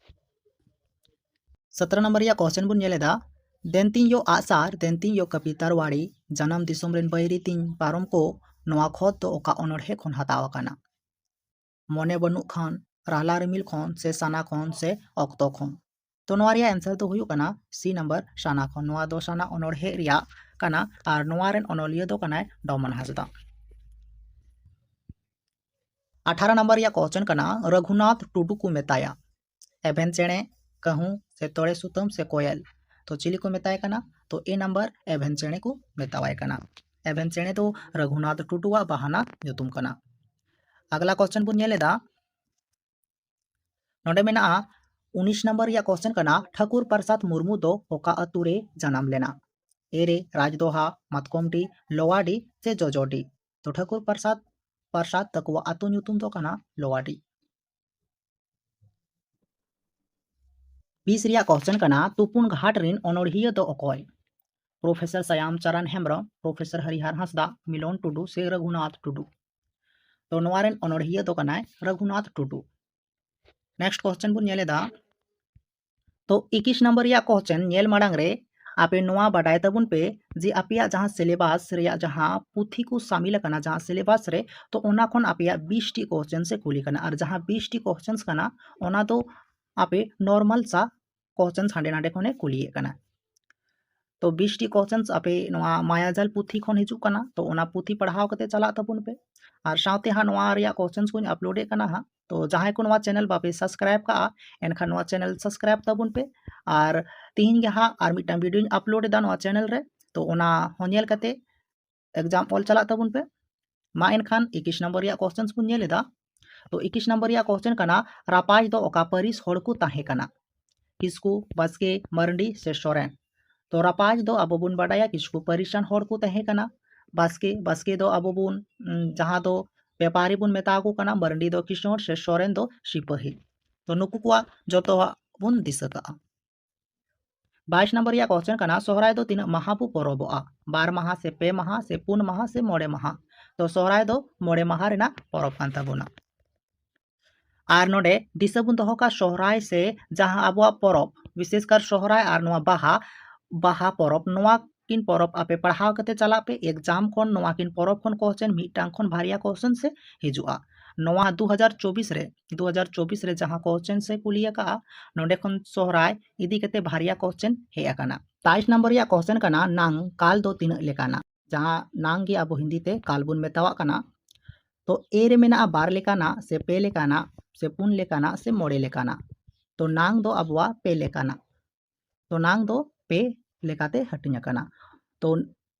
ᱥᱚᱛᱨᱚ ᱱᱚᱢᱵᱚᱨ ᱨᱮᱭᱟᱜ ᱠᱚᱥᱪᱮᱱ ᱵᱚᱱ ᱧᱮᱞ ᱮᱫᱟ, ᱫᱮᱱ ᱛᱤᱧ ᱭᱳ ᱟᱜᱼᱥᱟᱨ, ᱫᱮᱱ ᱛᱤᱧ ᱭᱳ ᱠᱟᱹᱯᱤ ᱛᱟᱨᱣᱟᱲᱤ, ᱡᱟᱱᱟᱢ ᱫᱤᱥᱚᱢ ᱨᱮᱱ ᱵᱟᱹᱭᱨᱤ ᱛᱤᱧ ᱯᱟᱨᱚᱢ ᱠᱚ, ᱱᱚᱣᱟ ᱠᱷᱚᱛ ᱫᱚ ᱚᱠᱟ ᱚᱱᱚᱬᱦᱮ ᱠᱷᱚᱱ ᱦᱟᱛᱟᱣ ᱟᱠᱟᱱᱟ? ᱢᱚᱱᱮ ᱵᱟᱹᱱᱩᱜ ᱠᱷᱟᱱ, ᱨᱟᱦᱞᱟ ᱨᱤᱢᱤᱞ ᱠᱷᱚᱱ, ᱥᱮ ᱥᱟᱱᱟ ᱠᱷᱚᱱ, ᱥᱮ ᱚᱠᱛᱚ ᱠᱷᱚᱱ? ᱛᱚ ᱱᱚᱣᱟ ᱨᱮᱭᱟᱜ ᱮᱱᱥᱟᱨ ᱫᱚ ᱦᱩᱭᱩᱜ ᱠᱟᱱᱟ ᱥᱤ ᱱᱟᱢᱵᱟᱨ, ᱥᱟᱱᱟ ᱠᱷᱚᱱ᱾ ᱱᱚᱣᱟ ᱫᱚ ᱥᱟᱱᱟ ᱚᱱᱚᱬᱦᱮ ᱨᱮᱭᱟᱜ ᱠᱟᱱᱟ ᱟᱨ ᱱᱚᱣᱟ ᱨᱮᱱ ᱚᱱᱚᱞᱤᱭᱟᱹ ᱫᱚ ᱠᱟᱱᱟᱭ ᱰᱚᱢᱚᱱ ᱦᱟᱸᱥᱫᱟ᱾ ᱟᱴᱷᱟᱨᱚ ᱱᱟᱢᱵᱟᱨ ᱨᱮᱭᱟᱜ ᱠᱚᱥᱪᱮᱱ ᱠᱟᱱᱟ, ᱨᱟᱹᱜᱷᱩᱱᱟᱛᱷ ᱴᱩᱰᱩ ᱠᱚ ᱢᱮᱛᱟᱭᱟ ᱮᱵᱷᱮᱱ ᱪᱮᱬᱮ, ᱠᱟᱹᱦᱩ, ᱥᱮ ᱛᱚᱲᱮ ᱥᱩᱛᱟᱹᱢ, ᱥᱮ ᱠᱚᱭᱮᱞ? ᱛᱚ ᱪᱤᱞᱤ ᱠᱚ ᱢᱮᱛᱟᱭ ᱠᱟᱱᱟ? ᱛᱚ ᱮ ᱱᱟᱢᱵᱟᱨ ᱮᱵᱷᱮᱱ ᱪᱮᱬᱮ ᱠᱚ ᱢᱮᱛᱟᱣᱟᱭ ᱠᱟᱱᱟ᱾ ᱮᱵᱷᱮᱱ ᱪᱮᱬᱮ ᱫᱚ ᱨᱟᱹᱜᱷᱩᱱᱟᱛᱷ ᱴᱩᱰᱩᱣᱟᱜ ᱵᱟᱦᱟᱱᱟ ᱧᱩᱛᱩᱢ ᱠᱟᱱᱟ᱾ ᱟᱜᱽᱞᱟ ᱠᱚᱥᱪᱮᱱ ᱵᱚᱱ ᱧᱮᱞ ᱮᱫᱟ, ᱱᱚᱰᱮ ᱢᱮᱱᱟᱜᱼᱟ ᱩᱱᱤᱥ ᱱᱟᱢᱵᱟᱨ ᱨᱮᱭᱟᱜ ᱠᱚᱥᱪᱮᱱ ᱠᱟᱱᱟ, ᱴᱷᱟᱹᱠᱩᱨ ᱯᱨᱚᱥᱟᱫᱽ ᱢᱩᱨᱢᱩ ᱫᱚ ᱚᱠᱟ ᱟᱹᱛᱩ ᱨᱮ ᱡᱟᱱᱟᱢ ᱞᱮᱱᱟ? ᱮ ᱨᱮ ᱨᱟᱡᱽᱫᱚᱦᱟ, ᱢᱟᱛᱠᱚᱢᱰᱤ, ᱞᱳᱣᱟᱰᱤ, ᱥᱮ ᱡᱚᱡᱚᱰᱤ? ᱛᱚ ᱴᱷᱟᱹᱠᱩᱨ ᱯᱨᱚᱥᱟᱫᱽ ᱯᱨᱚᱥᱟᱫᱽ ᱛᱟᱠᱚᱣᱟᱜ ᱟᱹᱛᱩ ᱧᱩᱛᱩᱢ ᱫᱚ ᱠᱟᱱᱟ ᱞᱳᱣᱟᱰᱤ᱾ ᱵᱤᱥ ᱨᱮᱭᱟᱜ ᱠᱚᱥᱪᱮᱱ ᱠᱟᱱᱟ, ᱛᱩᱯᱩᱱ ᱜᱷᱟᱴ ᱨᱤᱱ ᱚᱱᱚᱬᱦᱤᱭᱟᱹ ᱫᱚ ᱚᱠᱚᱭ? ᱯᱨᱚᱯᱷᱮᱥᱚᱨ ᱥᱟᱭᱟᱢ ᱪᱟᱨᱟᱱ ᱦᱮᱢᱵᱨᱚᱢ, ᱯᱨᱚᱯᱷᱮᱥᱚᱨ ᱦᱟᱨᱤᱦᱟᱨ ᱦᱟᱸᱥᱫᱟ, ᱢᱤᱞᱚᱱ ᱴᱩᱰᱩ, ᱥᱮ ᱨᱟᱹᱜᱷᱩᱱᱟᱛᱷ ᱴᱩᱰᱩ? ᱛᱚ ᱱᱚᱣᱟ ᱨᱮᱱ ᱚᱱᱚᱬᱦᱤᱭᱟᱹ ᱫᱚ ᱠᱟᱱᱟᱭ ᱨᱟᱹᱜᱷᱩᱱᱟᱛᱷ ᱴᱩᱰᱩ᱾ ᱱᱮᱠᱥᱴ ᱠᱚᱥᱪᱮᱱ ᱵᱚᱱ ᱧᱮᱞ ᱮᱫᱟ᱾ ᱛᱚ ᱤᱠᱤᱥ ᱱᱟᱢᱵᱟᱨ ᱨᱮᱭᱟᱜ ᱠᱚᱥᱪᱮᱱ ᱧᱮᱞ ᱢᱟᱲᱟᱝ ᱨᱮ ᱟᱯᱮ ᱱᱚᱣᱟ ᱵᱟᱰᱟᱭ ᱛᱟᱵᱚᱱ ᱯᱮ ᱡᱮ ᱟᱯᱮᱭᱟᱜ ᱡᱟᱦᱟᱸ ᱥᱤᱞᱮᱵᱟᱥ ᱨᱮᱭᱟᱜ ᱡᱟᱦᱟᱸ ᱯᱩᱛᱷᱤ ᱠᱚ ᱥᱟᱢᱤᱞ ᱟᱠᱟᱱᱟ ᱡᱟᱦᱟᱸ ᱥᱤᱞᱮᱵᱟᱥ ᱨᱮ, ᱛᱚ ᱚᱱᱟ ᱠᱷᱚᱱ ᱟᱯᱮᱭᱟᱜ ᱵᱤᱥ ᱴᱤ ᱠᱚᱥᱪᱮᱱ ᱮ ᱠᱩᱞᱤ ᱠᱟᱱᱟ᱾ ᱟᱨ ᱡᱟᱦᱟᱸ ᱵᱤᱥ ᱴᱤ ᱠᱚᱥᱪᱮᱱ ᱠᱟᱱᱟ, ᱚᱱᱟ ᱫᱚ ᱟᱯᱮ ᱱᱚᱨᱢᱟᱞ ᱥᱟ ᱠᱚᱥᱪᱮᱱ ᱦᱟᱸᱰᱮ ᱱᱟᱰᱮ ᱠᱷᱚᱱᱮ ᱠᱩᱞᱤᱭᱮᱫ ᱠᱟᱱᱟ᱾ ᱛᱚ ᱵᱤᱥ ᱴᱤ ᱠᱚᱥᱪᱮᱱ ᱟᱯᱮ ᱱᱚᱣᱟ ᱢᱟᱭᱟᱡᱟᱞ ᱯᱩᱛᱷᱤ ᱠᱷᱚᱱ ᱦᱤᱡᱩᱜ ᱠᱟᱱᱟ, ᱛᱚ ᱚᱱᱟ ᱯᱩᱛᱷᱤ ᱯᱟᱲᱦᱟᱣ ᱠᱟᱛᱮ ᱪᱟᱞᱟᱜ ᱛᱟᱵᱚᱱ ᱯᱮ᱾ ᱟᱨ ᱥᱟᱶᱛᱮ ᱦᱟᱸᱜ ᱱᱚᱣᱟ ᱨᱮᱭᱟᱜ ᱠᱚᱥᱪᱮᱱ ᱠᱚᱧ ᱟᱯᱞᱳᱰ ᱮᱫ ᱠᱟᱱᱟ ᱦᱟᱸᱜ᱾ ᱛᱚ ᱡᱟᱦᱟᱸᱭ ᱠᱚ ᱱᱚᱣᱟ ᱪᱮᱱᱮᱞ ᱵᱟᱯᱮ ᱥᱟᱵᱥᱠᱨᱟᱭᱤᱵ ᱠᱟᱜᱼᱟ, ᱮᱱᱠᱷᱟᱱ ᱱᱚᱣᱟ ᱪᱮᱱᱮᱞ ᱥᱟᱵᱥᱠᱨᱟᱭᱤᱵ ᱛᱟᱵᱚᱱ ᱯᱮ᱾ ᱟᱨ ᱛᱤᱦᱤᱧ ᱜᱮ ᱦᱟᱸᱜ ᱟᱨ ᱢᱤᱫᱴᱟᱝ ᱵᱷᱤᱰᱤᱭᱳᱧ ᱟᱯᱞᱳᱰ ᱮᱫᱟ ᱱᱚᱣᱟ ᱪᱮᱱᱮᱞ ᱨᱮ, ᱛᱚ ᱚᱱᱟ ᱦᱚᱸ ᱧᱮᱞ ᱠᱟᱛᱮ ᱮᱠᱡᱟᱢ ᱚᱞ ᱪᱟᱞᱟᱜ ᱛᱟᱵᱚᱱ ᱯᱮ᱾ ᱢᱟ ᱮᱱᱠᱷᱟᱱ ᱤᱠᱤᱥ ᱱᱟᱢᱵᱟᱨ ᱨᱮᱭᱟᱜ ᱠᱚᱥᱪᱮᱱ ᱵᱚᱱ ᱧᱮᱞ ᱮᱫᱟ᱾ ᱛᱚ ᱤᱠᱤᱥ ᱱᱟᱢᱵᱟᱨ ᱨᱮᱭᱟᱜ ᱠᱚᱥᱪᱮᱱ ᱠᱟᱱᱟ, ᱨᱟᱯᱟᱡᱽ ᱫᱚ ᱚᱠᱟ ᱯᱟᱹᱨᱤᱥ ᱦᱚᱲ ᱠᱚ ᱛᱟᱦᱮᱸ ᱠᱟᱱᱟ? ᱠᱤᱥᱠᱩ, ᱵᱟᱥᱠᱮ, ᱢᱟᱨᱰᱤ, ᱥᱮ ᱥᱚᱨᱮᱱ? ᱛᱚ ᱨᱟᱯᱟᱡᱽ ᱫᱚ ᱟᱵᱚ ᱵᱚᱱ ᱵᱟᱰᱟᱭᱟ ᱠᱤᱥᱠᱩ ᱯᱟᱹᱨᱤᱥ ᱨᱮᱱ ᱦᱚᱲ ᱠᱚ ᱛᱟᱦᱮᱸ ᱠᱟᱱᱟ᱾ ᱵᱟᱥᱠᱮ, ᱵᱟᱥᱠᱮ ᱫᱚ ᱟᱵᱚ ᱵᱚᱱ, ᱩᱸ, ᱡᱟᱦᱟᱸ ᱫᱚ ᱵᱮᱯᱟᱨᱤ ᱵᱚᱱ ᱢᱮᱛᱟ ᱠᱚ ᱠᱟᱱᱟ, ᱢᱟᱨᱰᱤ ᱫᱚ ᱠᱤᱥᱟᱹᱬ, ᱥᱮ ᱥᱚᱨᱮᱱ ᱫᱚ ᱥᱤᱯᱟᱹᱦᱤ᱾ ᱛᱚ ᱱᱩᱠᱩ ᱠᱚᱣᱟᱜ ᱡᱚᱛᱚᱣᱟᱜ ᱵᱚᱱ ᱫᱤᱥᱟᱹ ᱠᱟᱜᱼᱟ᱾ ᱵᱟᱭᱤᱥ ᱱᱟᱢᱵᱟᱨ ᱨᱮᱭᱟᱜ ᱠᱚᱥᱪᱮᱱ ᱠᱟᱱᱟ, ᱥᱚᱦᱨᱟᱭ ᱫᱚ ᱛᱤᱱᱟᱹᱜ ᱢᱟᱦᱟ ᱵᱚ ᱯᱚᱨᱚᱵᱚᱜᱼᱟ? ᱵᱟᱨ ᱢᱟᱦᱟ, ᱥᱮ ᱯᱮ ᱢᱟᱦᱟ, ᱥᱮ ᱯᱩᱱ ᱢᱟᱦᱟ, ᱥᱮ ᱢᱚᱬᱮ ᱢᱟᱦᱟ? ᱛᱚ ᱥᱚᱦᱨᱟᱭ ᱫᱚ ᱢᱚᱬᱮ ᱢᱟᱦᱟ ᱨᱮᱱᱟᱜ ᱯᱚᱨᱚᱵᱽ ᱠᱟᱱ ᱛᱟᱵᱚᱱᱟ᱾ ᱟᱨ ᱱᱚᱰᱮ ᱫᱤᱥᱟᱹ ᱵᱚᱱ ᱫᱚᱦᱚ ᱠᱟᱜᱼᱟ, ᱥᱚᱦᱨᱟᱭ ᱥᱮ ᱡᱟᱦᱟᱸ ᱟᱵᱚᱣᱟᱜ ᱯᱚᱨᱚᱵᱽ ᱵᱤᱥᱮᱥᱠᱟᱨ ᱥᱚᱦᱨᱟᱭ ᱟᱨ ᱱᱚᱣᱟ ᱵᱟᱦᱟ, ᱵᱟᱦᱟ ᱯᱚᱨᱚᱵᱽ, ᱱᱚᱣᱟ ᱠᱤᱱ ᱯᱚᱨᱚᱵᱽ ᱟᱯᱮ ᱯᱟᱲᱦᱟᱣ ᱠᱟᱛᱮ ᱪᱟᱞᱟᱜ ᱯᱮ᱾ ᱮᱠᱡᱟᱢ ᱠᱷᱚᱱ ᱱᱚᱣᱟ ᱠᱤᱱ ᱯᱚᱨᱚᱵᱽ ᱠᱷᱚᱱ ᱠᱚᱥᱪᱮᱱ, ᱢᱤᱫᱴᱟᱝ ᱠᱷᱚᱱ ᱵᱟᱨᱭᱟ ᱠᱚᱥᱪᱮᱱ ᱥᱮ ᱦᱤᱡᱩᱜᱼᱟ᱾ ᱱᱚᱣᱟ ᱫᱩ ᱦᱟᱡᱟᱨ ᱪᱚᱵᱵᱤᱥ ᱨᱮ, ᱫᱩ ᱦᱟᱡᱟᱨ ᱪᱚᱵᱵᱤᱥ ᱨᱮ ᱡᱟᱦᱟᱸ ᱠᱚᱥᱪᱮᱱ ᱥᱮ ᱠᱩᱞᱤ ᱟᱠᱟᱜᱼᱟ, ᱱᱚᱰᱮ ᱠᱷᱚᱱ ᱥᱚᱦᱨᱟᱭ ᱤᱫᱤ ᱠᱟᱛᱮ ᱵᱟᱨᱭᱟ ᱠᱚᱥᱪᱮᱱ ᱦᱮᱡ ᱟᱠᱟᱱᱟ᱾ ᱛᱟᱭᱤᱥ ᱱᱟᱢᱵᱟᱨ ᱨᱮᱭᱟᱜ ᱠᱚᱥᱪᱮᱱ ᱠᱟᱱᱟ, ᱱᱟᱝ ᱠᱟᱞ ᱫᱚ ᱛᱤᱱᱟᱹᱜ ᱞᱮᱠᱟᱱᱟ? ᱡᱟᱦᱟᱸ ᱱᱟᱝ ᱜᱮ ᱟᱵᱚ ᱦᱤᱱᱫᱤ ᱛᱮ ᱠᱟᱞ ᱵᱚᱱ ᱢᱮᱛᱟᱣᱟᱜ ᱠᱟᱱᱟ᱾ ᱛᱚ ᱮ ᱨᱮ ᱢᱮᱱᱟᱜᱼᱟ ᱵᱟᱨ ᱞᱮᱠᱟᱱᱟᱜ ᱥᱮ ᱯᱮ ᱞᱮᱠᱟᱱᱟᱜ ᱥᱮ ᱯᱩᱱ ᱞᱮᱠᱟᱱᱟᱜ ᱥᱮ ᱢᱚᱬᱮ ᱞᱮᱠᱟᱱᱟᱜ᱾ ᱛᱚ ᱱᱟᱝ ᱫᱚ ᱟᱵᱚᱣᱟᱜ ᱯᱮ ᱞᱮᱠᱟᱱᱟᱜ᱾ ᱛᱚ ᱱᱟᱝ ᱫᱚ ᱯᱮ ᱞᱮᱠᱟᱛᱮ ᱦᱟᱹᱴᱤᱧ ᱟᱠᱟᱱᱟ᱾ ᱛᱚ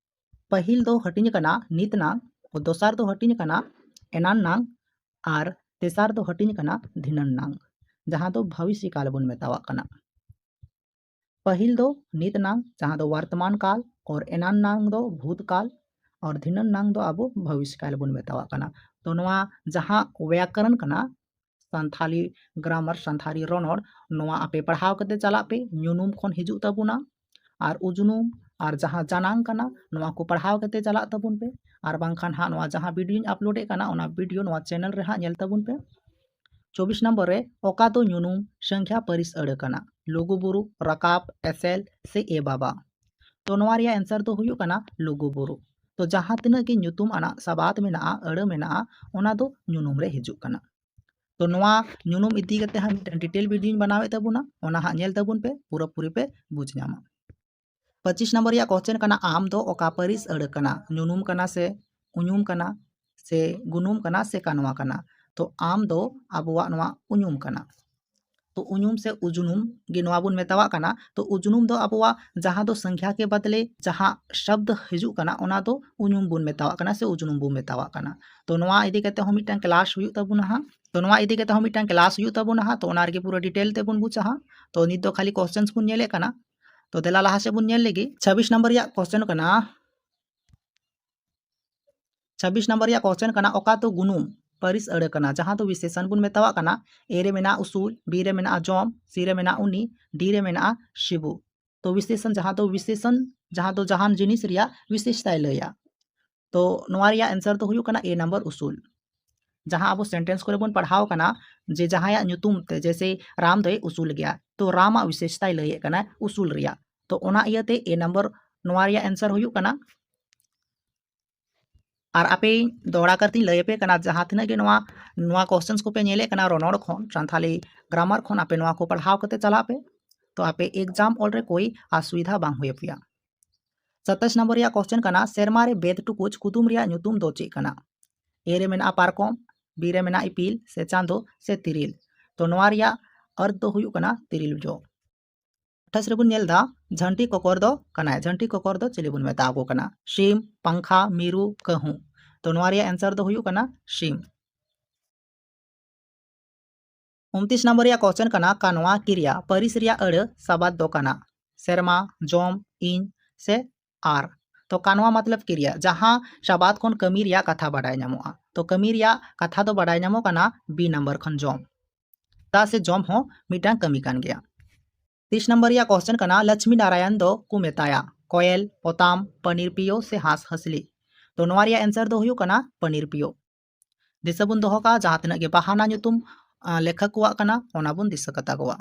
ᱯᱟᱹᱦᱤᱞ ᱫᱚ ᱦᱟᱹᱴᱤᱧ ᱟᱠᱟᱱᱟ ᱱᱤᱛ ᱱᱟᱝ, ᱫᱚᱥᱟᱨ ᱫᱚ ᱦᱟᱹᱴᱤᱧ ᱟᱠᱟᱱᱟ ᱮᱱᱟᱱ ᱱᱟᱝ, ᱟᱨ ᱛᱮᱥᱟᱨ ᱫᱚ ᱦᱟᱹᱴᱤᱧ ᱟᱠᱟᱱᱟ ᱫᱷᱤᱱᱟᱹᱱ ᱱᱟᱝ, ᱡᱟᱦᱟᱸ ᱫᱚ ᱵᱷᱟᱵᱤᱥᱭᱚ ᱠᱟᱞ ᱵᱚᱱ ᱢᱮᱛᱟᱣᱟᱜ ᱠᱟᱱᱟ᱾ ᱯᱟᱹᱦᱤᱞ ᱫᱚ ᱱᱤᱛ ᱱᱟᱝ, ᱡᱟᱦᱟᱸ ᱫᱚ ᱣᱟᱨᱛᱚᱢᱟᱱ ᱠᱟᱞ, ᱟᱨ ᱮᱱᱟᱱ ᱱᱟᱝ ᱫᱚ ᱵᱷᱩᱛ ᱠᱟᱞ, ᱟᱨ ᱫᱷᱤᱱᱟᱹᱱ ᱱᱟᱝ ᱫᱚ ᱟᱵᱚ ᱵᱷᱚᱵᱤᱥ ᱠᱟᱞ ᱵᱚᱱ ᱢᱮᱛᱟᱣᱟᱜ ᱠᱟᱱᱟ᱾ ᱛᱚ ᱱᱚᱣᱟ ᱡᱟᱦᱟᱸ ᱵᱮᱭᱟᱠᱚᱨᱚᱱ ᱠᱟᱱᱟ, ᱥᱟᱱᱛᱷᱟᱞᱤ ᱜᱨᱟᱢᱟᱨ, ᱥᱟᱱᱛᱷᱟᱞᱤ ᱨᱚᱱᱚᱲ, ᱱᱚᱣᱟ ᱟᱯᱮ ᱯᱟᱲᱦᱟᱣ ᱠᱟᱛᱮ ᱪᱟᱞᱟᱜ ᱯᱮ᱾ ᱧᱩᱱᱩᱢ ᱠᱷᱚᱱ ᱦᱤᱡᱩᱜ ᱛᱟᱵᱚᱱᱟ, ᱟᱨ ᱩᱡᱩᱱᱩᱢ, ᱟᱨ ᱡᱟᱦᱟᱸ ᱡᱟᱱᱟᱝ ᱠᱟᱱᱟ, ᱱᱚᱣᱟ ᱠᱚ ᱯᱟᱲᱦᱟᱣ ᱠᱟᱛᱮ ᱪᱟᱞᱟᱜ ᱛᱟᱵᱚᱱ ᱯᱮ᱾ ᱟᱨ ᱵᱟᱝᱠᱷᱟᱱ ᱦᱟᱸᱜ ᱱᱚᱣᱟ ᱡᱟᱦᱟᱸ ᱵᱷᱤᱰᱤᱭᱳᱧ ᱟᱯᱞᱳᱰᱮᱫ ᱠᱟᱱᱟ, ᱚᱱᱟ ᱵᱷᱤᱰᱤᱭᱳ ᱱᱚᱣᱟ ᱪᱮᱱᱮᱞ ᱨᱮ ᱦᱟᱸᱜ ᱧᱮᱞ ᱛᱟᱵᱚᱱ ᱯᱮ᱾ ᱪᱚᱵᱵᱤᱥ ᱱᱚᱢᱵᱚᱨ ᱨᱮ ᱚᱠᱟ ᱫᱚ ᱧᱩᱱᱩᱢ ᱥᱟᱝᱠᱷᱭᱟ ᱯᱟᱹᱨᱤᱥ ᱟᱹᱲᱟᱹ ᱠᱟᱱᱟ? ᱞᱩᱜᱩᱵᱩᱨᱩ, ᱨᱟᱠᱟᱵ, ᱮᱥᱮᱞ ᱥᱮ ᱮ ᱵᱟᱵᱟ? ᱛᱚ ᱱᱚᱣᱟ ᱨᱮᱭᱟᱜ ᱮᱱᱥᱟᱨ ᱫᱚ ᱦᱩᱭᱩᱜ ᱠᱟᱱᱟ ᱞᱩᱜᱩᱵᱩᱨᱩ᱾ ᱛᱚ ᱡᱟᱦᱟᱸ ᱛᱤᱱᱟᱹᱜ ᱜᱮ ᱧᱩᱛᱩᱢ ᱟᱱᱟᱜ ᱥᱟᱵᱟᱫ ᱢᱮᱱᱟᱜᱼᱟ, ᱟᱹᱲᱟᱹ ᱢᱮᱱᱟᱜᱼᱟ, ᱚᱱᱟ ᱫᱚ ᱧᱩᱱᱩᱢ ᱨᱮ ᱦᱤᱡᱩᱜ ᱠᱟᱱᱟ᱾ ᱛᱚ ᱱᱚᱣᱟ ᱧᱩᱱᱩᱢ ᱤᱫᱤ ᱠᱟᱛᱮ ᱦᱟᱸᱜ ᱢᱤᱫᱴᱟᱝ ᱰᱤᱴᱮᱞ ᱵᱷᱤᱰᱤᱭᱳᱧ ᱵᱮᱱᱟᱣᱮᱫ ᱛᱟᱵᱚᱱᱟ, ᱚᱱᱟ ᱦᱟᱸᱜ ᱧᱮᱞ ᱛᱟᱵᱚᱱ ᱯᱮ, ᱯᱩᱨᱟᱹᱯᱩᱨᱤ ᱯᱮ ᱵᱩᱡᱽ ᱧᱟᱢᱟ᱾ ᱯᱚᱸᱪᱤᱥ ᱱᱚᱢᱵᱚᱨ ᱨᱮᱭᱟᱜ ᱠᱚᱥᱪᱮᱱ ᱠᱟᱱᱟ, ᱟᱢ ᱫᱚ ᱚᱠᱟ ᱯᱟᱹᱨᱤᱥ ᱟᱹᱲᱟᱹ ᱠᱟᱱᱟ? ᱧᱩᱱᱩᱢ ᱠᱟᱱᱟ ᱥᱮ ᱩᱧᱩᱢ ᱠᱟᱱᱟ ᱥᱮ ᱜᱩᱱᱩᱢ ᱠᱟᱱᱟ ᱥᱮ ᱠᱟᱱᱣᱟ ᱠᱟᱱᱟ? ᱛᱚ ᱟᱢ ᱫᱚ ᱟᱵᱚᱣᱟᱜ ᱱᱚᱣᱟ ᱩᱧᱩᱢ ᱠᱟᱱᱟ᱾ ᱛᱚ ᱩᱧᱩᱢ ᱥᱮ ᱩᱡᱩᱱᱩᱢ ᱜᱮ ᱱᱚᱣᱟ ᱵᱚᱱ ᱢᱮᱛᱟᱣᱟᱜ ᱠᱟᱱᱟ᱾ ᱛᱚ ᱩᱡᱩᱱᱩᱢ ᱫᱚ ᱟᱵᱚᱣᱟᱜ ᱡᱟᱦᱟᱸ ᱫᱚ ᱥᱚᱝᱠᱷᱭᱟ ᱠᱮ ᱵᱟᱫᱞᱮ ᱡᱟᱦᱟᱸ ᱥᱚᱵᱫ ᱦᱤᱡᱩᱜ ᱠᱟᱱᱟ, ᱚᱱᱟ ᱫᱚ ᱩᱧᱩᱢ ᱵᱚᱱ ᱢᱮᱛᱟᱣᱟᱜ ᱠᱟᱱᱟ ᱥᱮ ᱩᱡᱩᱱᱩᱢ ᱵᱚᱱ ᱢᱮᱛᱟᱣᱟᱜ ᱠᱟᱱᱟ᱾ ᱛᱚ ᱱᱚᱣᱟ ᱤᱫᱤ ᱠᱟᱛᱮ ᱦᱚᱸ ᱢᱤᱫᱴᱟᱝ ᱠᱞᱟᱥ ᱦᱩᱭᱩᱜ ᱛᱟᱵᱚᱱᱟ ᱦᱟᱸᱜ᱾ ᱛᱚ ᱱᱚᱣᱟ ᱤᱫᱤ ᱠᱟᱛᱮ ᱦᱚᱸ ᱢᱤᱫᱴᱟᱝ ᱠᱞᱟᱥ ᱦᱩᱭᱩᱜ ᱛᱟᱵᱚᱱᱟ ᱦᱟᱸᱜ᱾ ᱛᱚ ᱚᱱᱟ ᱨᱮᱜᱮ ᱯᱩᱨᱟᱹ ᱰᱤᱴᱮᱞ ᱛᱮᱵᱚᱱ ᱵᱩᱡᱟ ᱦᱟᱸᱜ᱾ ᱛᱚ ᱱᱤᱛ ᱫᱚ ᱠᱷᱟᱹᱞᱤ ᱠᱚᱥᱪᱮᱱᱥ ᱵᱚᱱ ᱧᱮᱞᱮᱫ ᱠᱟᱱᱟ᱾ ᱛᱚ ᱫᱮᱞᱟ ᱞᱟᱦᱟ ᱥᱮᱫ ᱵᱚᱱ ᱧᱮᱞ ᱞᱮᱜᱮ᱾ ᱪᱷᱟᱵᱵᱤᱥ ᱱᱚᱢᱵᱚᱨ ᱨᱮᱭᱟᱜ ᱠᱚᱥᱪᱮᱱ ᱠᱟᱱᱟ, ᱪᱷᱟᱵᱵᱤᱥ ᱱᱚᱢᱵᱚᱨ ᱨᱮᱭᱟᱜ ᱠᱚᱥᱪᱮᱱ ᱠᱟᱱᱟ, ᱚᱠᱟ ᱫᱚ ᱜᱩᱱᱩᱢ ᱯᱟᱹᱨᱤᱥ ᱟᱹᱲᱟᱹ ᱠᱟᱱᱟ? ᱡᱟᱦᱟᱸ ᱫᱚ ᱵᱤᱥᱮᱥᱚᱱ ᱵᱚᱱ ᱢᱮᱛᱟᱣᱟᱜ ᱠᱟᱱᱟ᱾ ᱮ ᱨᱮ ᱢᱮᱱᱟᱜᱼᱟ ᱩᱥᱩᱞ, ᱵᱤ ᱨᱮ ᱢᱮᱱᱟᱜᱼᱟ ᱡᱚᱢ, ᱥᱤ ᱨᱮ ᱢᱮᱱᱟᱜᱼᱟ ᱩᱱᱤ, ᱰᱤ ᱨᱮ ᱢᱮᱱᱟᱜᱼᱟ ᱥᱤᱵᱩ᱾ ᱛᱚ ᱵᱤᱥᱮᱥᱚᱱ, ᱡᱟᱦᱟᱸ ᱫᱚ ᱵᱤᱥᱮᱥᱚᱱ, ᱡᱟᱦᱟᱸ ᱫᱚ ᱡᱟᱦᱟᱱ ᱡᱤᱱᱤᱥ ᱨᱮᱭᱟᱜ ᱵᱤᱥᱮᱥᱛᱟᱭ ᱞᱟᱹᱭᱟ᱾ ᱛᱚ ᱱᱚᱣᱟ ᱨᱮᱭᱟᱜ ᱮᱱᱥᱟᱨ ᱫᱚ ᱦᱩᱭᱩᱜ ᱠᱟᱱᱟ ᱮ ᱱᱟᱢᱵᱟᱨ ᱩᱥᱩᱞ᱾ ᱡᱟᱦᱟᱸ ᱟᱵᱚ ᱥᱮᱱᱴᱮᱱᱥ ᱠᱚᱨᱮ ᱵᱚᱱ ᱯᱟᱲᱦᱟᱣ ᱠᱟᱱᱟ ᱡᱮ ᱡᱟᱦᱟᱸᱭᱟᱜ ᱧᱩᱛᱩᱢ ᱛᱮ, ᱡᱮᱭᱥᱮ ᱨᱟᱢ ᱫᱚᱭ ᱩᱥᱩᱞ ᱜᱮᱭᱟ, ᱛᱚ ᱨᱟᱢᱟᱜ ᱵᱤᱥᱮᱥᱛᱟᱭ ᱞᱟᱹᱭᱮᱫ ᱠᱟᱱᱟ ᱩᱥᱩᱞ ᱨᱮᱭᱟᱜ᱾ ᱛᱚ ᱚᱱᱟ ᱤᱭᱟᱹᱛᱮ ᱮ ᱱᱟᱢᱵᱟᱨ ᱱᱚᱣᱟ ᱨᱮᱭᱟᱜ ᱮᱱᱥᱟᱨ ᱦᱩᱭᱩᱜ ᱠᱟᱱᱟ᱾ ᱟᱨ ᱟᱯᱮ ᱫᱚᱦᱲᱟ ᱠᱟᱨᱛᱤᱧ ᱞᱟᱹᱭ ᱟᱯᱮ ᱠᱟᱱᱟ, ᱡᱟᱦᱟᱸ ᱛᱤᱱᱟᱹᱜ ᱜᱮ ᱱᱚᱣᱟ, ᱱᱚᱣᱟ ᱠᱚᱥᱪᱮᱱᱥ ᱠᱚᱯᱮ ᱧᱮᱞᱮᱫ ᱠᱟᱱᱟ ᱨᱚᱱᱚᱲ ᱠᱷᱚᱱ, ᱥᱟᱱᱛᱷᱟᱞᱤ ᱜᱨᱟᱢᱟᱨ ᱠᱷᱚᱱ, ᱟᱯᱮ ᱱᱚᱣᱟ ᱠᱚ ᱯᱟᱲᱦᱟᱣ ᱠᱟᱛᱮ ᱪᱟᱞᱟᱜ ᱯᱮ, ᱛᱚ ᱟᱯᱮ ᱮᱠᱡᱟᱢ ᱚᱞ ᱨᱮ ᱠᱳᱭ ᱚᱥᱩᱵᱤᱫᱷᱟ ᱵᱟᱝ ᱦᱩᱭ ᱟᱯᱮᱭᱟ᱾ ᱥᱟᱛᱟᱥ ᱱᱚᱢᱵᱚᱨ ᱨᱮᱭᱟᱜ ᱠᱚᱥᱪᱮᱱ ᱠᱟᱱᱟ, ᱥᱮᱨᱢᱟ ᱨᱮ ᱵᱮᱫ ᱴᱩᱠᱩᱡ ᱠᱩᱫᱩᱢ ᱨᱮᱭᱟᱜ ᱧᱩᱛᱩᱢ ᱫᱚ ᱪᱮᱫ ᱠᱟᱱᱟ? ᱮ ᱨᱮ ᱢᱮᱱᱟᱜᱼᱟ ᱯᱟᱨᱠᱚᱢ, ᱵᱤ ᱨᱮ ᱢᱮᱱᱟᱜᱼᱟ ᱤᱯᱤᱞ ᱥᱮ ᱪᱟᱸᱫᱚ ᱥᱮ ᱛᱤᱨᱤᱞ᱾ ᱛᱚ ᱱᱚᱣᱟ ᱨᱮᱭᱟᱜ ᱚᱨᱛᱷ ᱫᱚ ᱦᱩᱭᱩᱜ ᱠᱟᱱᱟ ᱛᱤᱨᱤᱞ ᱡᱚ᱾ ᱟᱴᱷᱟᱥ ᱨᱮᱵᱚᱱ ᱧᱮᱞ ᱮᱫᱟ, ᱡᱷᱟᱹᱱᱴᱤ ᱠᱚᱠᱚᱨ ᱫᱚ ᱠᱟᱱᱟᱭ᱾ ᱡᱷᱟᱹᱱᱴᱤ ᱠᱚᱠᱚᱨ ᱫᱚ ᱪᱤᱞᱤ ᱵᱚᱱ ᱢᱮᱛᱟ ᱟᱠᱚ ᱠᱟᱱᱟ? ᱥᱤᱢ, ᱯᱟᱝᱠᱷᱟ, ᱢᱤᱨᱩ, ᱠᱟᱹᱦᱩ᱾ ᱛᱚ ᱱᱚᱣᱟ ᱨᱮᱭᱟᱜ ᱮᱱᱥᱟᱨ ᱫᱚ ᱦᱩᱭᱩᱜ ᱠᱟᱱᱟ ᱥᱤᱢ᱾ ᱩᱱᱛᱨᱤᱥ ᱱᱚᱢᱵᱚᱨ ᱨᱮᱭᱟᱜ ᱠᱚᱥᱪᱮᱱ ᱠᱟᱱᱟ, ᱠᱟᱱᱣᱟ ᱠᱤᱨᱤᱭᱟ ᱯᱟᱹᱨᱤᱥ ᱨᱮᱭᱟᱜ ᱟᱹᱲᱟᱹ ᱥᱟᱵᱟᱫ ᱫᱚ ᱠᱟᱱᱟ? ᱥᱮᱨᱢᱟ, ᱡᱚᱢ, ᱤᱧ ᱥᱮ ᱟᱨ᱾ ᱛᱚ ᱠᱟᱱᱣᱟ ᱢᱚᱛᱞᱚᱵ ᱠᱤᱨᱤᱭᱟ, ᱡᱟᱦᱟᱸ ᱥᱟᱵᱟᱫ ᱠᱷᱚᱱ ᱠᱟᱹᱢᱤ ᱨᱮᱭᱟᱜ ᱠᱟᱛᱷᱟ ᱵᱟᱰᱟᱭ ᱧᱟᱢᱚᱜᱼᱟ᱾ ᱛᱚ ᱠᱟᱹᱢᱤ ᱨᱮᱭᱟᱜ ᱠᱟᱛᱷᱟ ᱫᱚ ᱵᱟᱰᱟᱭ ᱧᱟᱢᱚᱜ ᱠᱟᱱᱟ ᱵᱤ ᱱᱟᱢᱵᱟᱨ ᱠᱷᱚᱱ, ᱡᱚᱢ᱾ ᱪᱮᱫᱟᱜ ᱥᱮ ᱡᱚᱢ ᱦᱚᱸ ᱢᱤᱫᱴᱟᱝ ᱠᱟᱹᱢᱤ ᱠᱟᱱ ᱜᱮᱭᱟ᱾ ᱛᱤᱥ ᱱᱚᱢᱵᱚᱨ ᱨᱮᱭᱟᱜ ᱠᱚᱥᱪᱮᱱ ᱠᱟᱱᱟ, ᱞᱚᱠᱥᱢᱤ ᱱᱟᱨᱟᱭᱚᱱ ᱫᱚ ᱠᱚ ᱢᱮᱛᱟᱭᱟ ᱠᱚᱭᱮᱞ, ᱯᱚᱛᱟᱢ, ᱯᱟᱱᱤᱨ ᱯᱤᱭᱳ ᱥᱮ ᱦᱟᱸᱥ ᱦᱟᱸᱥᱞᱤ? ᱛᱚ ᱱᱚᱣᱟ ᱨᱮᱭᱟᱜ ᱮᱱᱥᱟᱨ ᱫᱚ ᱦᱩᱭᱩᱜ ᱠᱟᱱᱟ ᱯᱟᱱᱤᱨ ᱯᱤᱭᱳ᱾ ᱫᱤᱥᱟᱹ ᱵᱚᱱ ᱫᱚᱦᱚ ᱠᱟᱜᱼᱟ, ᱡᱟᱦᱟᱸ ᱛᱤᱱᱟᱹᱜ ᱜᱮ ᱵᱟᱦᱟᱱᱟ ᱧᱩᱛᱩᱢ, ᱟᱸ, ᱞᱮᱠᱷᱚᱠ ᱠᱚᱣᱟᱜ ᱠᱟᱱᱟ, ᱚᱱᱟ ᱵᱚᱱ ᱫᱤᱥᱟᱹ ᱠᱟᱛᱟ ᱠᱚᱣᱟ᱾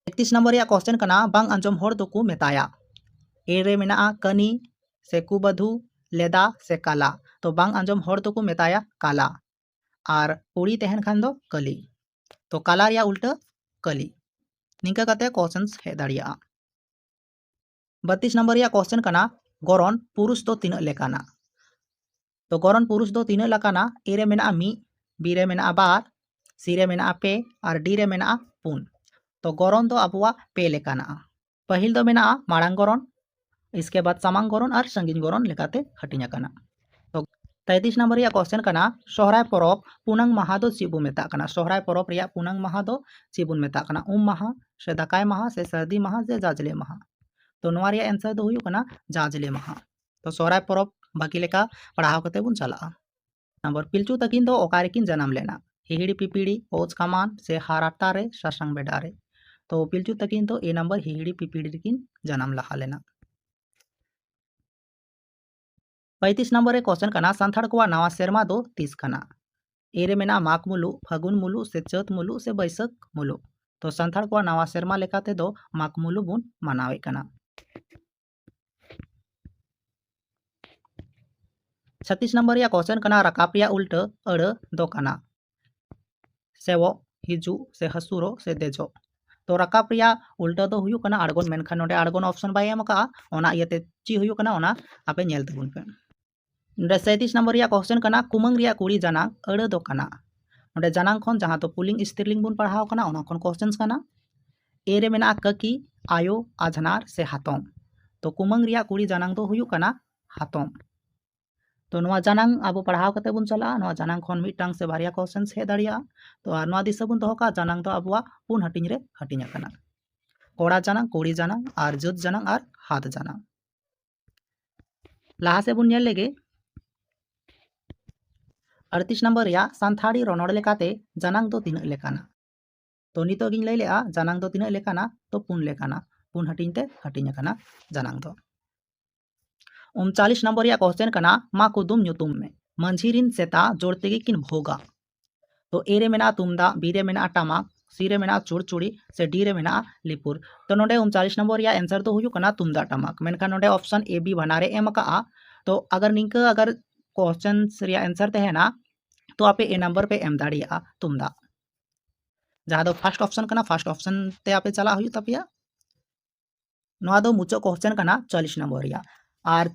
ᱮᱠᱛᱨᱤᱥ ᱱᱚᱢᱵᱚᱨ ᱨᱮᱭᱟᱜ ᱠᱚᱥᱪᱮᱱ ᱠᱟᱱᱟ, ᱵᱟᱝ ᱟᱸᱡᱚᱢ ᱦᱚᱲ ᱫᱚᱠᱚ ᱢᱮᱛᱟᱭᱟ? ᱮ ᱨᱮ ᱢᱮᱱᱟᱜᱼᱟ ᱠᱟᱹᱱᱤ ᱥᱮ ᱠᱩᱵᱟᱫᱷᱩ, ᱞᱮᱫᱟ ᱥᱮ ᱠᱟᱞᱟ? ᱛᱚ ᱵᱟᱝ ᱟᱸᱡᱚᱢ ᱦᱚᱲ ᱫᱚᱠᱚ ᱢᱮᱛᱟᱭᱟ ᱠᱟᱞᱟ᱾ ᱟᱨ ᱩᱲᱤ ᱛᱟᱦᱮᱱ ᱠᱷᱟᱱ ᱫᱚ ᱠᱟᱹᱞᱤ᱾ ᱛᱚ ᱠᱟᱞᱟ ᱨᱮᱭᱟᱜ ᱩᱞᱴᱟᱹ ᱠᱟᱹᱞᱤ᱾ ᱱᱤᱝᱠᱟ ᱠᱟᱛᱮ ᱠᱚᱥᱪᱮᱱᱥ ᱦᱮᱡ ᱫᱟᱲᱮᱭᱟᱜᱼᱟ᱾ ᱵᱟᱛᱤᱥ ᱱᱚᱢᱵᱚᱨ ᱨᱮᱭᱟᱜ ᱠᱚᱥᱪᱮᱱ ᱠᱟᱱᱟ, ᱜᱚᱨᱚᱱ ᱯᱩᱨᱩᱥ ᱫᱚ ᱛᱤᱱᱟᱹᱜ ᱞᱮᱠᱟᱱᱟ? ᱛᱚ ᱜᱚᱨᱚᱱ ᱯᱩᱨᱩᱥ ᱫᱚ ᱛᱤᱱᱟᱹᱜ ᱞᱮᱠᱟᱱᱟ? ᱮ ᱨᱮ ᱢᱮᱱᱟᱜᱼᱟ ᱢᱤᱫ, ᱵᱤ ᱨᱮ ᱢᱮᱱᱟᱜᱼᱟ ᱵᱟᱨ, ᱥᱤ ᱨᱮ ᱢᱮᱱᱟᱜᱼᱟ ᱯᱮ ᱟᱨ ᱰᱤ ᱨᱮ ᱢᱮᱱᱟᱜᱼᱟ ᱯᱩᱱ᱾ ᱛᱚ ᱜᱚᱨᱚᱱ ᱫᱚ ᱟᱵᱚᱣᱟᱜ ᱯᱮ ᱞᱮᱠᱟᱱᱟᱜᱼᱟ᱾ ᱯᱟᱹᱦᱤᱞ ᱫᱚ ᱢᱮᱱᱟᱜᱼᱟ ᱢᱟᱲᱟᱝ ᱜᱚᱨᱚᱱ, ᱤᱥᱠᱮ ᱵᱟᱫ ᱥᱟᱢᱟᱝ ᱜᱚᱨᱚᱱ ᱟᱨ ᱥᱟᱺᱜᱤᱧ ᱜᱚᱨᱚᱱ ᱞᱮᱠᱟᱛᱮ ᱦᱟᱹᱴᱤᱧ ᱟᱠᱟᱱᱟ᱾ ᱛᱚ ᱛᱮᱭᱛᱨᱤᱥ ᱱᱚᱢᱵᱚᱨ ᱨᱮᱭᱟᱜ ᱠᱚᱥᱪᱮᱱ ᱠᱟᱱᱟ, ᱥᱚᱦᱨᱟᱭ ᱯᱚᱨᱚᱵᱽ ᱯᱩᱱᱟᱝ ᱢᱟᱦᱟ ᱫᱚ ᱪᱮᱫ ᱵᱚ ᱢᱮᱛᱟᱜ ᱠᱟᱱᱟ? ᱥᱚᱦᱨᱟᱭ ᱯᱚᱨᱚᱵᱽ ᱨᱮᱭᱟᱜ ᱯᱩᱱᱟᱝ ᱢᱟᱦᱟ ᱫᱚ ᱪᱮᱫ ᱵᱚᱱ ᱢᱮᱛᱟᱜ ᱠᱟᱱᱟ? ᱩᱢ ᱢᱟᱦᱟ ᱥᱮ ᱫᱟᱠᱟᱭ ᱢᱟᱦᱟ ᱥᱮ ᱥᱟᱹᱨᱫᱤ ᱢᱟᱦᱟ ᱥᱮ ᱡᱟᱡᱽᱞᱮ ᱢᱟᱦᱟ? ᱛᱚ ᱱᱚᱣᱟ ᱨᱮᱭᱟᱜ ᱮᱱᱥᱟᱨ ᱫᱚ ᱦᱩᱭᱩᱜ ᱠᱟᱱᱟ ᱡᱟᱡᱽᱞᱮ ᱢᱟᱦᱟ᱾ ᱛᱚ ᱥᱚᱦᱨᱟᱭ ᱯᱚᱨᱚᱵᱽ ᱵᱷᱟᱹᱜᱤ ᱞᱮᱠᱟ ᱯᱟᱲᱦᱟᱣ ᱠᱟᱛᱮ ᱵᱚᱱ ᱪᱟᱞᱟᱜᱼᱟ᱾ ᱱᱚᱢᱵᱚᱨ, ᱯᱤᱞᱪᱩ ᱛᱟᱹᱠᱤᱱ ᱫᱚ ᱚᱠᱟ ᱨᱮᱠᱤᱱ ᱡᱟᱱᱟᱢ ᱞᱮᱱᱟ? ᱦᱤᱦᱤᱲᱤ ᱯᱤᱯᱤᱲᱤ, ᱚᱡᱽ ᱠᱟᱢᱟᱱ ᱥᱮ ᱦᱟᱨᱟᱴᱟ ᱨᱮ, ᱥᱟᱥᱟᱝ ᱵᱮᱰᱟ ᱨᱮ? ᱛᱚ ᱯᱤᱞᱪᱩ ᱛᱟᱹᱠᱤᱱ ᱫᱚ ᱮ ᱱᱟᱢᱵᱟᱨ ᱦᱤᱦᱤᱲᱤ ᱯᱤᱯᱤᱲᱤ ᱨᱮᱠᱤᱱ ᱡᱟᱱᱟᱢ ᱞᱟᱦᱟ ᱞᱮᱱᱟ᱾ ᱯᱚᱸᱭᱛᱨᱤᱥ ᱱᱚᱢᱵᱚᱨ ᱨᱮ ᱠᱚᱥᱪᱮᱱ ᱠᱟᱱᱟ, ᱥᱟᱱᱛᱟᱲ ᱠᱚᱣᱟᱜ ᱱᱟᱣᱟ ᱥᱮᱨᱢᱟ ᱫᱚ ᱛᱤᱥ ᱠᱟᱱᱟ? ᱮ ᱨᱮ ᱢᱮᱱᱟᱜᱼᱟ ᱢᱟᱜᱽ ᱢᱩᱞᱩᱜ, ᱯᱷᱟᱹᱜᱩᱱ ᱢᱩᱞᱩᱜ ᱥᱮ ᱪᱟᱹᱛ ᱢᱩᱞᱩᱜ ᱥᱮ ᱵᱟᱹᱭᱥᱟᱹᱠᱷ ᱢᱩᱞᱩᱜ᱾ ᱛᱚ ᱥᱟᱱᱛᱟᱲ ᱠᱚᱣᱟᱜ ᱱᱟᱣᱟ ᱥᱮᱨᱢᱟ ᱞᱮᱠᱟ ᱛᱮᱫᱚ ᱢᱟᱜᱽ ᱢᱩᱞᱩᱜ ᱵᱚᱱ ᱢᱟᱱᱟᱣᱮᱫ ᱠᱟᱱᱟ᱾ ᱪᱷᱟᱛᱤᱥ ᱱᱚᱢᱵᱚᱨ ᱨᱮᱭᱟᱜ ᱠᱚᱥᱪᱮᱱ ᱠᱟᱱᱟ, ᱨᱟᱠᱟᱵ ᱨᱮᱭᱟᱜ ᱩᱞᱴᱟᱹ ᱟᱹᱲᱟᱹ ᱫᱚ ᱠᱟᱱᱟ ᱥᱮᱣᱚᱜ, ᱦᱤᱡᱩᱜ ᱥᱮ ᱦᱟᱹᱥᱩᱨᱚᱜ ᱥᱮ ᱫᱮᱡᱚᱜ᱾ ᱛᱚ ᱨᱟᱠᱟᱵ ᱨᱮᱭᱟᱜ ᱩᱞᱴᱟᱹ ᱫᱚ ᱦᱩᱭᱩᱜ ᱠᱟᱱᱟ ᱟᱬᱜᱚᱱ, ᱢᱮᱱᱠᱷᱟᱱ ᱱᱚᱰᱮ ᱟᱬᱜᱚᱱ ᱚᱯᱥᱚᱱ ᱵᱟᱭ ᱮᱢ ᱟᱠᱟᱫᱼᱟ, ᱚᱱᱟ ᱤᱭᱟᱹᱛᱮ ᱪᱮᱫ ᱦᱩᱭᱩᱜ ᱠᱟᱱᱟ ᱚᱱᱟ ᱟᱯᱮ ᱧᱮᱞ ᱛᱟᱵᱚᱱ ᱯᱮ᱾ ᱱᱚᱰᱮ ᱥᱟᱸᱭᱛᱨᱤᱥ ᱱᱚᱢᱵᱚᱨ ᱨᱮᱭᱟᱜ ᱠᱚᱥᱪᱮᱱ ᱠᱟᱱᱟ, ᱠᱩᱢᱟᱹᱝ ᱨᱮᱭᱟᱜ ᱠᱩᱲᱤ ᱡᱟᱱᱟᱝ ᱟᱹᱲᱟᱹ ᱫᱚ ᱠᱟᱱᱟ᱾ ᱱᱚᱰᱮ ᱡᱟᱱᱟᱝ ᱠᱷᱚᱱ ᱡᱟᱦᱟᱸ ᱫᱚ ᱯᱩᱞᱤᱝ ᱥᱛᱨᱤᱞᱤᱝ ᱵᱚᱱ ᱯᱟᱲᱦᱟᱣ ᱠᱟᱱᱟ, ᱚᱱᱟ ᱠᱷᱚᱱ ᱠᱚᱥᱪᱮᱱᱥ ᱠᱟᱱᱟ᱾ ᱮ ᱨᱮ ᱢᱮᱱᱟᱜᱼᱟ ᱠᱟᱹᱠᱤ, ᱟᱭᱳ, ᱟᱡᱷᱱᱟᱨ ᱥᱮ ᱦᱟᱛᱚᱢ᱾ ᱛᱚ ᱠᱩᱢᱟᱹᱝ ᱨᱮᱭᱟᱜ ᱠᱩᱲᱤ ᱡᱟᱱᱟᱝ ᱫᱚ ᱦᱩᱭᱩᱜ ᱠᱟᱱᱟ ᱦᱟᱛᱚᱢ᱾ ᱛᱚ ᱱᱚᱣᱟ ᱡᱟᱱᱟᱝ ᱟᱵᱚ ᱯᱟᱲᱦᱟᱣ ᱠᱟᱛᱮ ᱵᱚᱱ ᱪᱟᱞᱟᱜᱼᱟ᱾ ᱱᱚᱣᱟ ᱡᱟᱱᱟᱝ ᱠᱷᱚᱱ ᱢᱤᱫᱴᱟᱝ ᱥᱮ ᱵᱟᱨᱭᱟ ᱠᱚᱥᱪᱮᱱᱥ ᱦᱮᱡ ᱫᱟᱲᱮᱭᱟᱜᱼᱟ᱾ ᱛᱚ ᱟᱨ ᱱᱚᱣᱟ ᱫᱤᱥᱟᱹ ᱵᱚᱱ ᱫᱚᱦᱚ ᱠᱟᱜᱼᱟ, ᱡᱟᱱᱟᱝ ᱫᱚ ᱟᱵᱚᱣᱟᱜ ᱯᱩᱱ ᱦᱟᱹᱴᱤᱧ ᱨᱮ ᱦᱟᱹᱴᱤᱧ ᱟᱠᱟᱱᱟ: ᱠᱚᱲᱟ ᱡᱟᱱᱟᱝ, ᱠᱩᱲᱤ ᱡᱟᱱᱟᱝ ᱟᱨ ᱡᱟᱹᱛ ᱡᱟᱱᱟᱝ ᱟᱨ ᱦᱟᱛ ᱡᱟᱱᱟᱝ᱾ ᱞᱟᱦᱟ ᱥᱮᱫ ᱵᱚᱱ ᱧᱮᱞ ᱞᱮᱜᱮ᱾ ᱟᱴᱛᱨᱤᱥ ᱱᱚᱢᱵᱚᱨ ᱨᱮᱭᱟᱜ ᱥᱟᱱᱛᱷᱟᱲᱤ ᱨᱚᱱᱚᱲ ᱞᱮᱠᱟᱛᱮ ᱡᱟᱱᱟᱝ ᱫᱚ ᱛᱤᱱᱟᱹᱜ ᱞᱮᱠᱟᱱᱟ? ᱛᱚ ᱱᱤᱛᱚᱜ ᱜᱤᱧ ᱞᱟᱹᱭ ᱞᱮᱜᱼᱟ, ᱡᱟᱱᱟᱝ ᱫᱚ ᱛᱤᱱᱟᱹᱜ ᱞᱮᱠᱟᱱᱟ? ᱛᱚ ᱯᱩᱱ ᱞᱮᱠᱟᱱᱟ, ᱯᱩᱱ ᱦᱟᱹᱴᱤᱧ ᱛᱮ ᱦᱟᱹᱴᱤᱧ ᱟᱠᱟᱱᱟ ᱡᱟᱱᱟᱝ ᱫᱚ᱾ ᱩᱱᱪᱟᱞᱤᱥ ᱱᱚᱢᱵᱚᱨ ᱨᱮᱭᱟᱜ ᱠᱚᱥᱪᱮᱱ ᱠᱟᱱᱟ, ᱢᱟ ᱠᱩᱫᱩᱢ ᱧᱩᱛᱩᱢ ᱢᱮ, ᱢᱟᱹᱡᱷᱤ ᱨᱤᱱ ᱥᱮᱛᱟ ᱡᱳᱨ ᱛᱮᱜᱮ ᱠᱤᱱ ᱵᱷᱳᱜᱟ᱾ ᱛᱚ ᱮ ᱨᱮ ᱢᱮᱱᱟᱜᱼᱟ ᱛᱩᱢᱫᱟᱜ, ᱵᱤ ᱨᱮ ᱢᱮᱱᱟᱜᱼᱟ ᱴᱟᱢᱟᱠ, ᱥᱤ ᱨᱮ ᱢᱮᱱᱟᱜᱼᱟ ᱪᱩᱲᱪᱩᱲᱤ ᱥᱮ ᱰᱤ ᱨᱮ ᱢᱮᱱᱟᱜᱼᱟ ᱞᱤᱯᱩᱨ᱾ ᱛᱚ ᱱᱚᱰᱮ ᱩᱱᱪᱟᱞᱤᱥ ᱱᱚᱢᱵᱚᱨ ᱨᱮᱭᱟᱜ ᱮᱱᱥᱟᱨ ᱫᱚ ᱦᱩᱭᱩᱜ ᱠᱟᱱᱟ ᱛᱩᱢᱫᱟᱜ ᱴᱟᱢᱟᱠ, ᱢᱮᱱᱠᱷᱟᱱ ᱱᱚᱰᱮ ᱚᱯᱥᱚᱱ ᱮ ᱵᱤ ᱵᱟᱱᱟᱨᱮ ᱮᱢ ᱟᱠᱟᱜᱼᱟ᱾ ᱛᱚ ᱟᱜᱟᱨ ᱱᱤᱝᱠᱟᱹ ᱟᱜᱟᱨ ᱠᱚᱥᱪᱮᱱᱥ ᱨᱮᱭᱟᱜ ᱮᱱᱥᱟᱨ ᱛᱟᱦᱮᱱᱟ, ᱛᱚ ᱟᱯᱮ ᱮ ᱱᱟᱢᱵᱟᱨ ᱯᱮ ᱮᱢ ᱫᱟᱲᱮᱭᱟᱜᱼᱟ ᱛᱩᱢᱫᱟᱜ, ᱡᱟᱦᱟᱸ ᱫᱚ ᱯᱷᱟᱥᱴ ᱚᱯᱥᱚᱱ ᱠᱟᱱᱟ, ᱯᱷᱟᱥᱴ ᱚᱯᱥᱚᱱ ᱛᱮ ᱟᱯᱮ ᱪᱟᱞᱟᱜ ᱦᱩᱭᱩᱜ ᱛᱟᱯᱮᱭᱟ᱾ ᱱᱚᱣᱟ ᱫᱚ ᱢᱩᱪᱟᱹᱫ ᱠᱚᱥᱪᱮᱱ ᱠᱟᱱᱟ ᱪᱚᱞᱞᱤᱥ ᱱᱚᱢᱵᱚᱨ ᱨᱮᱭᱟᱜ᱾ ᱟᱨ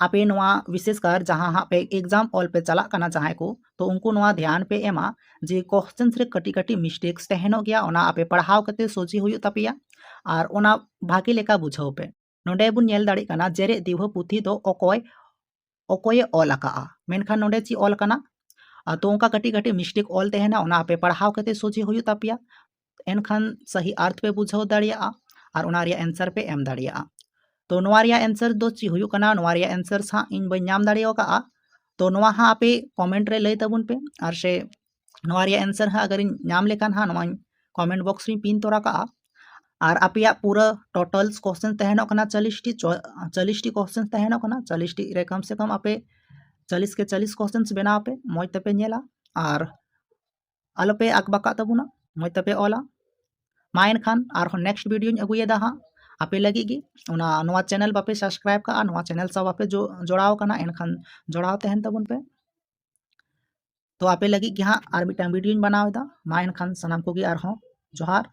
ᱟᱯᱮ ᱱᱚᱣᱟ ᱵᱤᱥᱮᱥ ᱠᱟᱨ ᱡᱟᱦᱟᱸ ᱦᱟᱸᱜ ᱯᱮ ᱮᱠᱡᱟᱢ ᱚᱞ ᱯᱮ ᱪᱟᱞᱟᱜ ᱠᱟᱱᱟ ᱡᱟᱦᱟᱸᱭ ᱠᱚ, ᱛᱚ ᱩᱱᱠᱩ ᱱᱚᱣᱟ ᱫᱷᱮᱭᱟᱱ ᱯᱮ ᱮᱢᱟ ᱡᱮ ᱠᱚᱥᱪᱮᱱᱥ ᱨᱮ ᱠᱟᱹᱴᱤᱡ ᱠᱟᱹᱴᱤᱡ ᱢᱤᱥᱴᱮᱠᱥ ᱛᱟᱦᱮᱱᱚᱜ ᱜᱮᱭᱟ, ᱚᱱᱟ ᱟᱯᱮ ᱯᱟᱲᱦᱟᱣ ᱠᱟᱛᱮ ᱥᱚᱡᱷᱮ ᱦᱩᱭᱩᱜ ᱛᱟᱯᱮᱭᱟ ᱟᱨ ᱚᱱᱟ ᱵᱷᱟᱜᱮ ᱞᱮᱠᱟ ᱵᱩᱡᱷᱟᱹᱣ ᱯᱮ᱾ ᱱᱚᱰᱮ ᱵᱚᱱ ᱧᱮᱞ ᱫᱟᱲᱮᱭᱟᱜ ᱠᱟᱱᱟ ᱡᱮᱨᱮᱫ ᱫᱤᱣᱦᱟᱹ ᱯᱩᱛᱷᱤ ᱫᱚ ᱚᱠᱚᱭ ᱚᱠᱚᱭᱮ ᱚᱞ ᱟᱠᱟᱜᱼᱟ, ᱢᱮᱱᱠᱷᱟᱱ ᱱᱚᱰᱮ ᱪᱮᱫ ᱚᱞ ᱠᱟᱱᱟ? ᱟᱨ ᱛᱚ ᱚᱱᱠᱟ ᱠᱟᱹᱴᱤᱡ ᱠᱟᱹᱴᱤᱡ ᱢᱤᱥᱴᱮᱠ ᱚᱞ ᱛᱟᱦᱮᱱᱟ, ᱚᱱᱟ ᱟᱯᱮ ᱯᱟᱲᱦᱟᱣ ᱠᱟᱛᱮ ᱥᱚᱡᱷᱮ ᱦᱩᱭᱩᱜ ᱛᱟᱯᱮᱭᱟ, ᱮᱱᱠᱷᱟᱱ ᱥᱟᱹᱦᱤ ᱟᱨᱛᱷ ᱯᱮ ᱵᱩᱡᱷᱟᱹᱣ ᱫᱟᱲᱮᱭᱟᱜᱼᱟ ᱟᱨ ᱚᱱᱟ ᱨᱮᱭᱟᱜ ᱮᱱᱥᱟᱨ ᱯᱮ ᱮᱢ ᱫᱟᱲᱮᱭᱟᱜᱼᱟ᱾ ᱛᱚ ᱱᱚᱣᱟ ᱨᱮᱭᱟᱜ ᱮᱱᱥᱟᱨ ᱫᱚ ᱪᱮᱫ ᱦᱩᱭᱩᱜ ᱠᱟᱱᱟ? ᱱᱚᱣᱟ ᱨᱮᱭᱟᱜ ᱮᱱᱥᱟᱨ ᱦᱟᱸᱜ ᱤᱧ ᱵᱟᱹᱧ ᱧᱟᱢ ᱫᱟᱲᱮ ᱟᱠᱟᱫᱼᱟ, ᱛᱚ ᱱᱚᱣᱟ ᱦᱟᱸᱜ ᱟᱯᱮ ᱠᱚᱢᱮᱱᱴ ᱨᱮ ᱞᱟᱹᱭ ᱛᱟᱵᱚᱱ ᱯᱮ, ᱟᱨ ᱥᱮ ᱱᱚᱣᱟ ᱨᱮᱭᱟᱜ ᱮᱱᱥᱟᱨ ᱦᱟᱸᱜ ᱟᱜᱟᱨᱤᱧ ᱧᱟᱢ ᱞᱮᱠᱷᱟᱱ ᱦᱟᱸᱜ ᱱᱚᱣᱟᱧ ᱠᱚᱢᱮᱱᱴ ᱵᱚᱠᱥ ᱨᱤᱧ ᱯᱤᱱ ᱛᱚᱨᱟ ᱠᱟᱜᱼᱟ᱾ ᱟᱨ ᱟᱯᱮᱭᱟᱜ ᱯᱩᱨᱟᱹ ᱴᱳᱴᱟᱞ ᱠᱚᱥᱪᱮᱱ ᱛᱟᱦᱮᱱᱚᱜ ᱠᱟᱱᱟ ᱪᱚᱞᱞᱤᱥ ᱴᱤ, ᱪᱚ- ᱪᱚᱞᱞᱤᱥ ᱴᱤ ᱠᱚᱥᱪᱮᱱ ᱛᱟᱦᱮᱱᱚᱜ ᱠᱟᱱᱟ᱾ ᱪᱚᱞᱞᱤᱥ ᱴᱤ ᱨᱮ ᱠᱚᱢ ᱥᱮ ᱠᱚᱢ ᱟᱯᱮ ᱪᱚᱞᱞᱤᱥ ᱠᱮ ᱪᱚᱞᱞᱤᱥ ᱠᱚᱥᱪᱮᱱᱥ ᱵᱮᱱᱟᱣ ᱯᱮ, ᱢᱚᱡᱽ ᱛᱮᱯᱮ ᱧᱮᱞᱟ᱾ ᱟᱨ ᱟᱞᱚᱯᱮ ᱟᱠᱵᱟᱠᱟᱜ ᱛᱟᱵᱚᱱᱟ, ᱢᱚᱡᱽ ᱛᱮᱯᱮ ᱚᱞᱟ᱾ ᱢᱟ ᱮᱱᱠᱷᱟᱱ ᱟᱨᱦᱚᱸ ᱱᱮᱠᱥᱴ ᱵᱷᱤᱰᱤᱭᱳᱧ ᱟᱹᱜᱩᱭᱮᱫᱟ ᱦᱟᱸᱜ ᱟᱯᱮ ᱞᱟᱹᱜᱤᱫ ᱜᱮ᱾ ᱚᱱᱟ, ᱱᱚᱣᱟ ᱪᱮᱱᱮᱞ ᱵᱟᱯᱮ ᱥᱟᱵᱥᱠᱨᱟᱭᱤᱵ ᱠᱟᱜᱼᱟ, ᱱᱚᱣᱟ ᱪᱮᱱᱮᱞ ᱥᱟᱶ ᱵᱟᱯᱮ ᱡᱚ- ᱡᱚᱲᱟᱣ ᱠᱟᱱᱟ, ᱮᱱᱠᱷᱟᱱ ᱡᱚᱲᱟᱣ ᱛᱟᱦᱮᱱ ᱛᱟᱵᱚᱱ ᱯᱮ᱾ ᱛᱚ ᱟᱯᱮ ᱞᱟᱹᱜᱤᱫ ᱜᱮ ᱦᱟᱸᱜ ᱟᱨ ᱢᱤᱫᱴᱟᱝ ᱵᱷᱤᱰᱤᱭᱳᱧ ᱵᱮᱱᱟᱣ ᱮᱫᱟ᱾ ᱢᱟ ᱮᱱᱠᱷᱟᱱ ᱥᱟᱱᱟᱢ ᱠᱚᱜᱮ ᱟᱨᱦᱚᱸ ᱡᱚᱦᱟᱨ᱾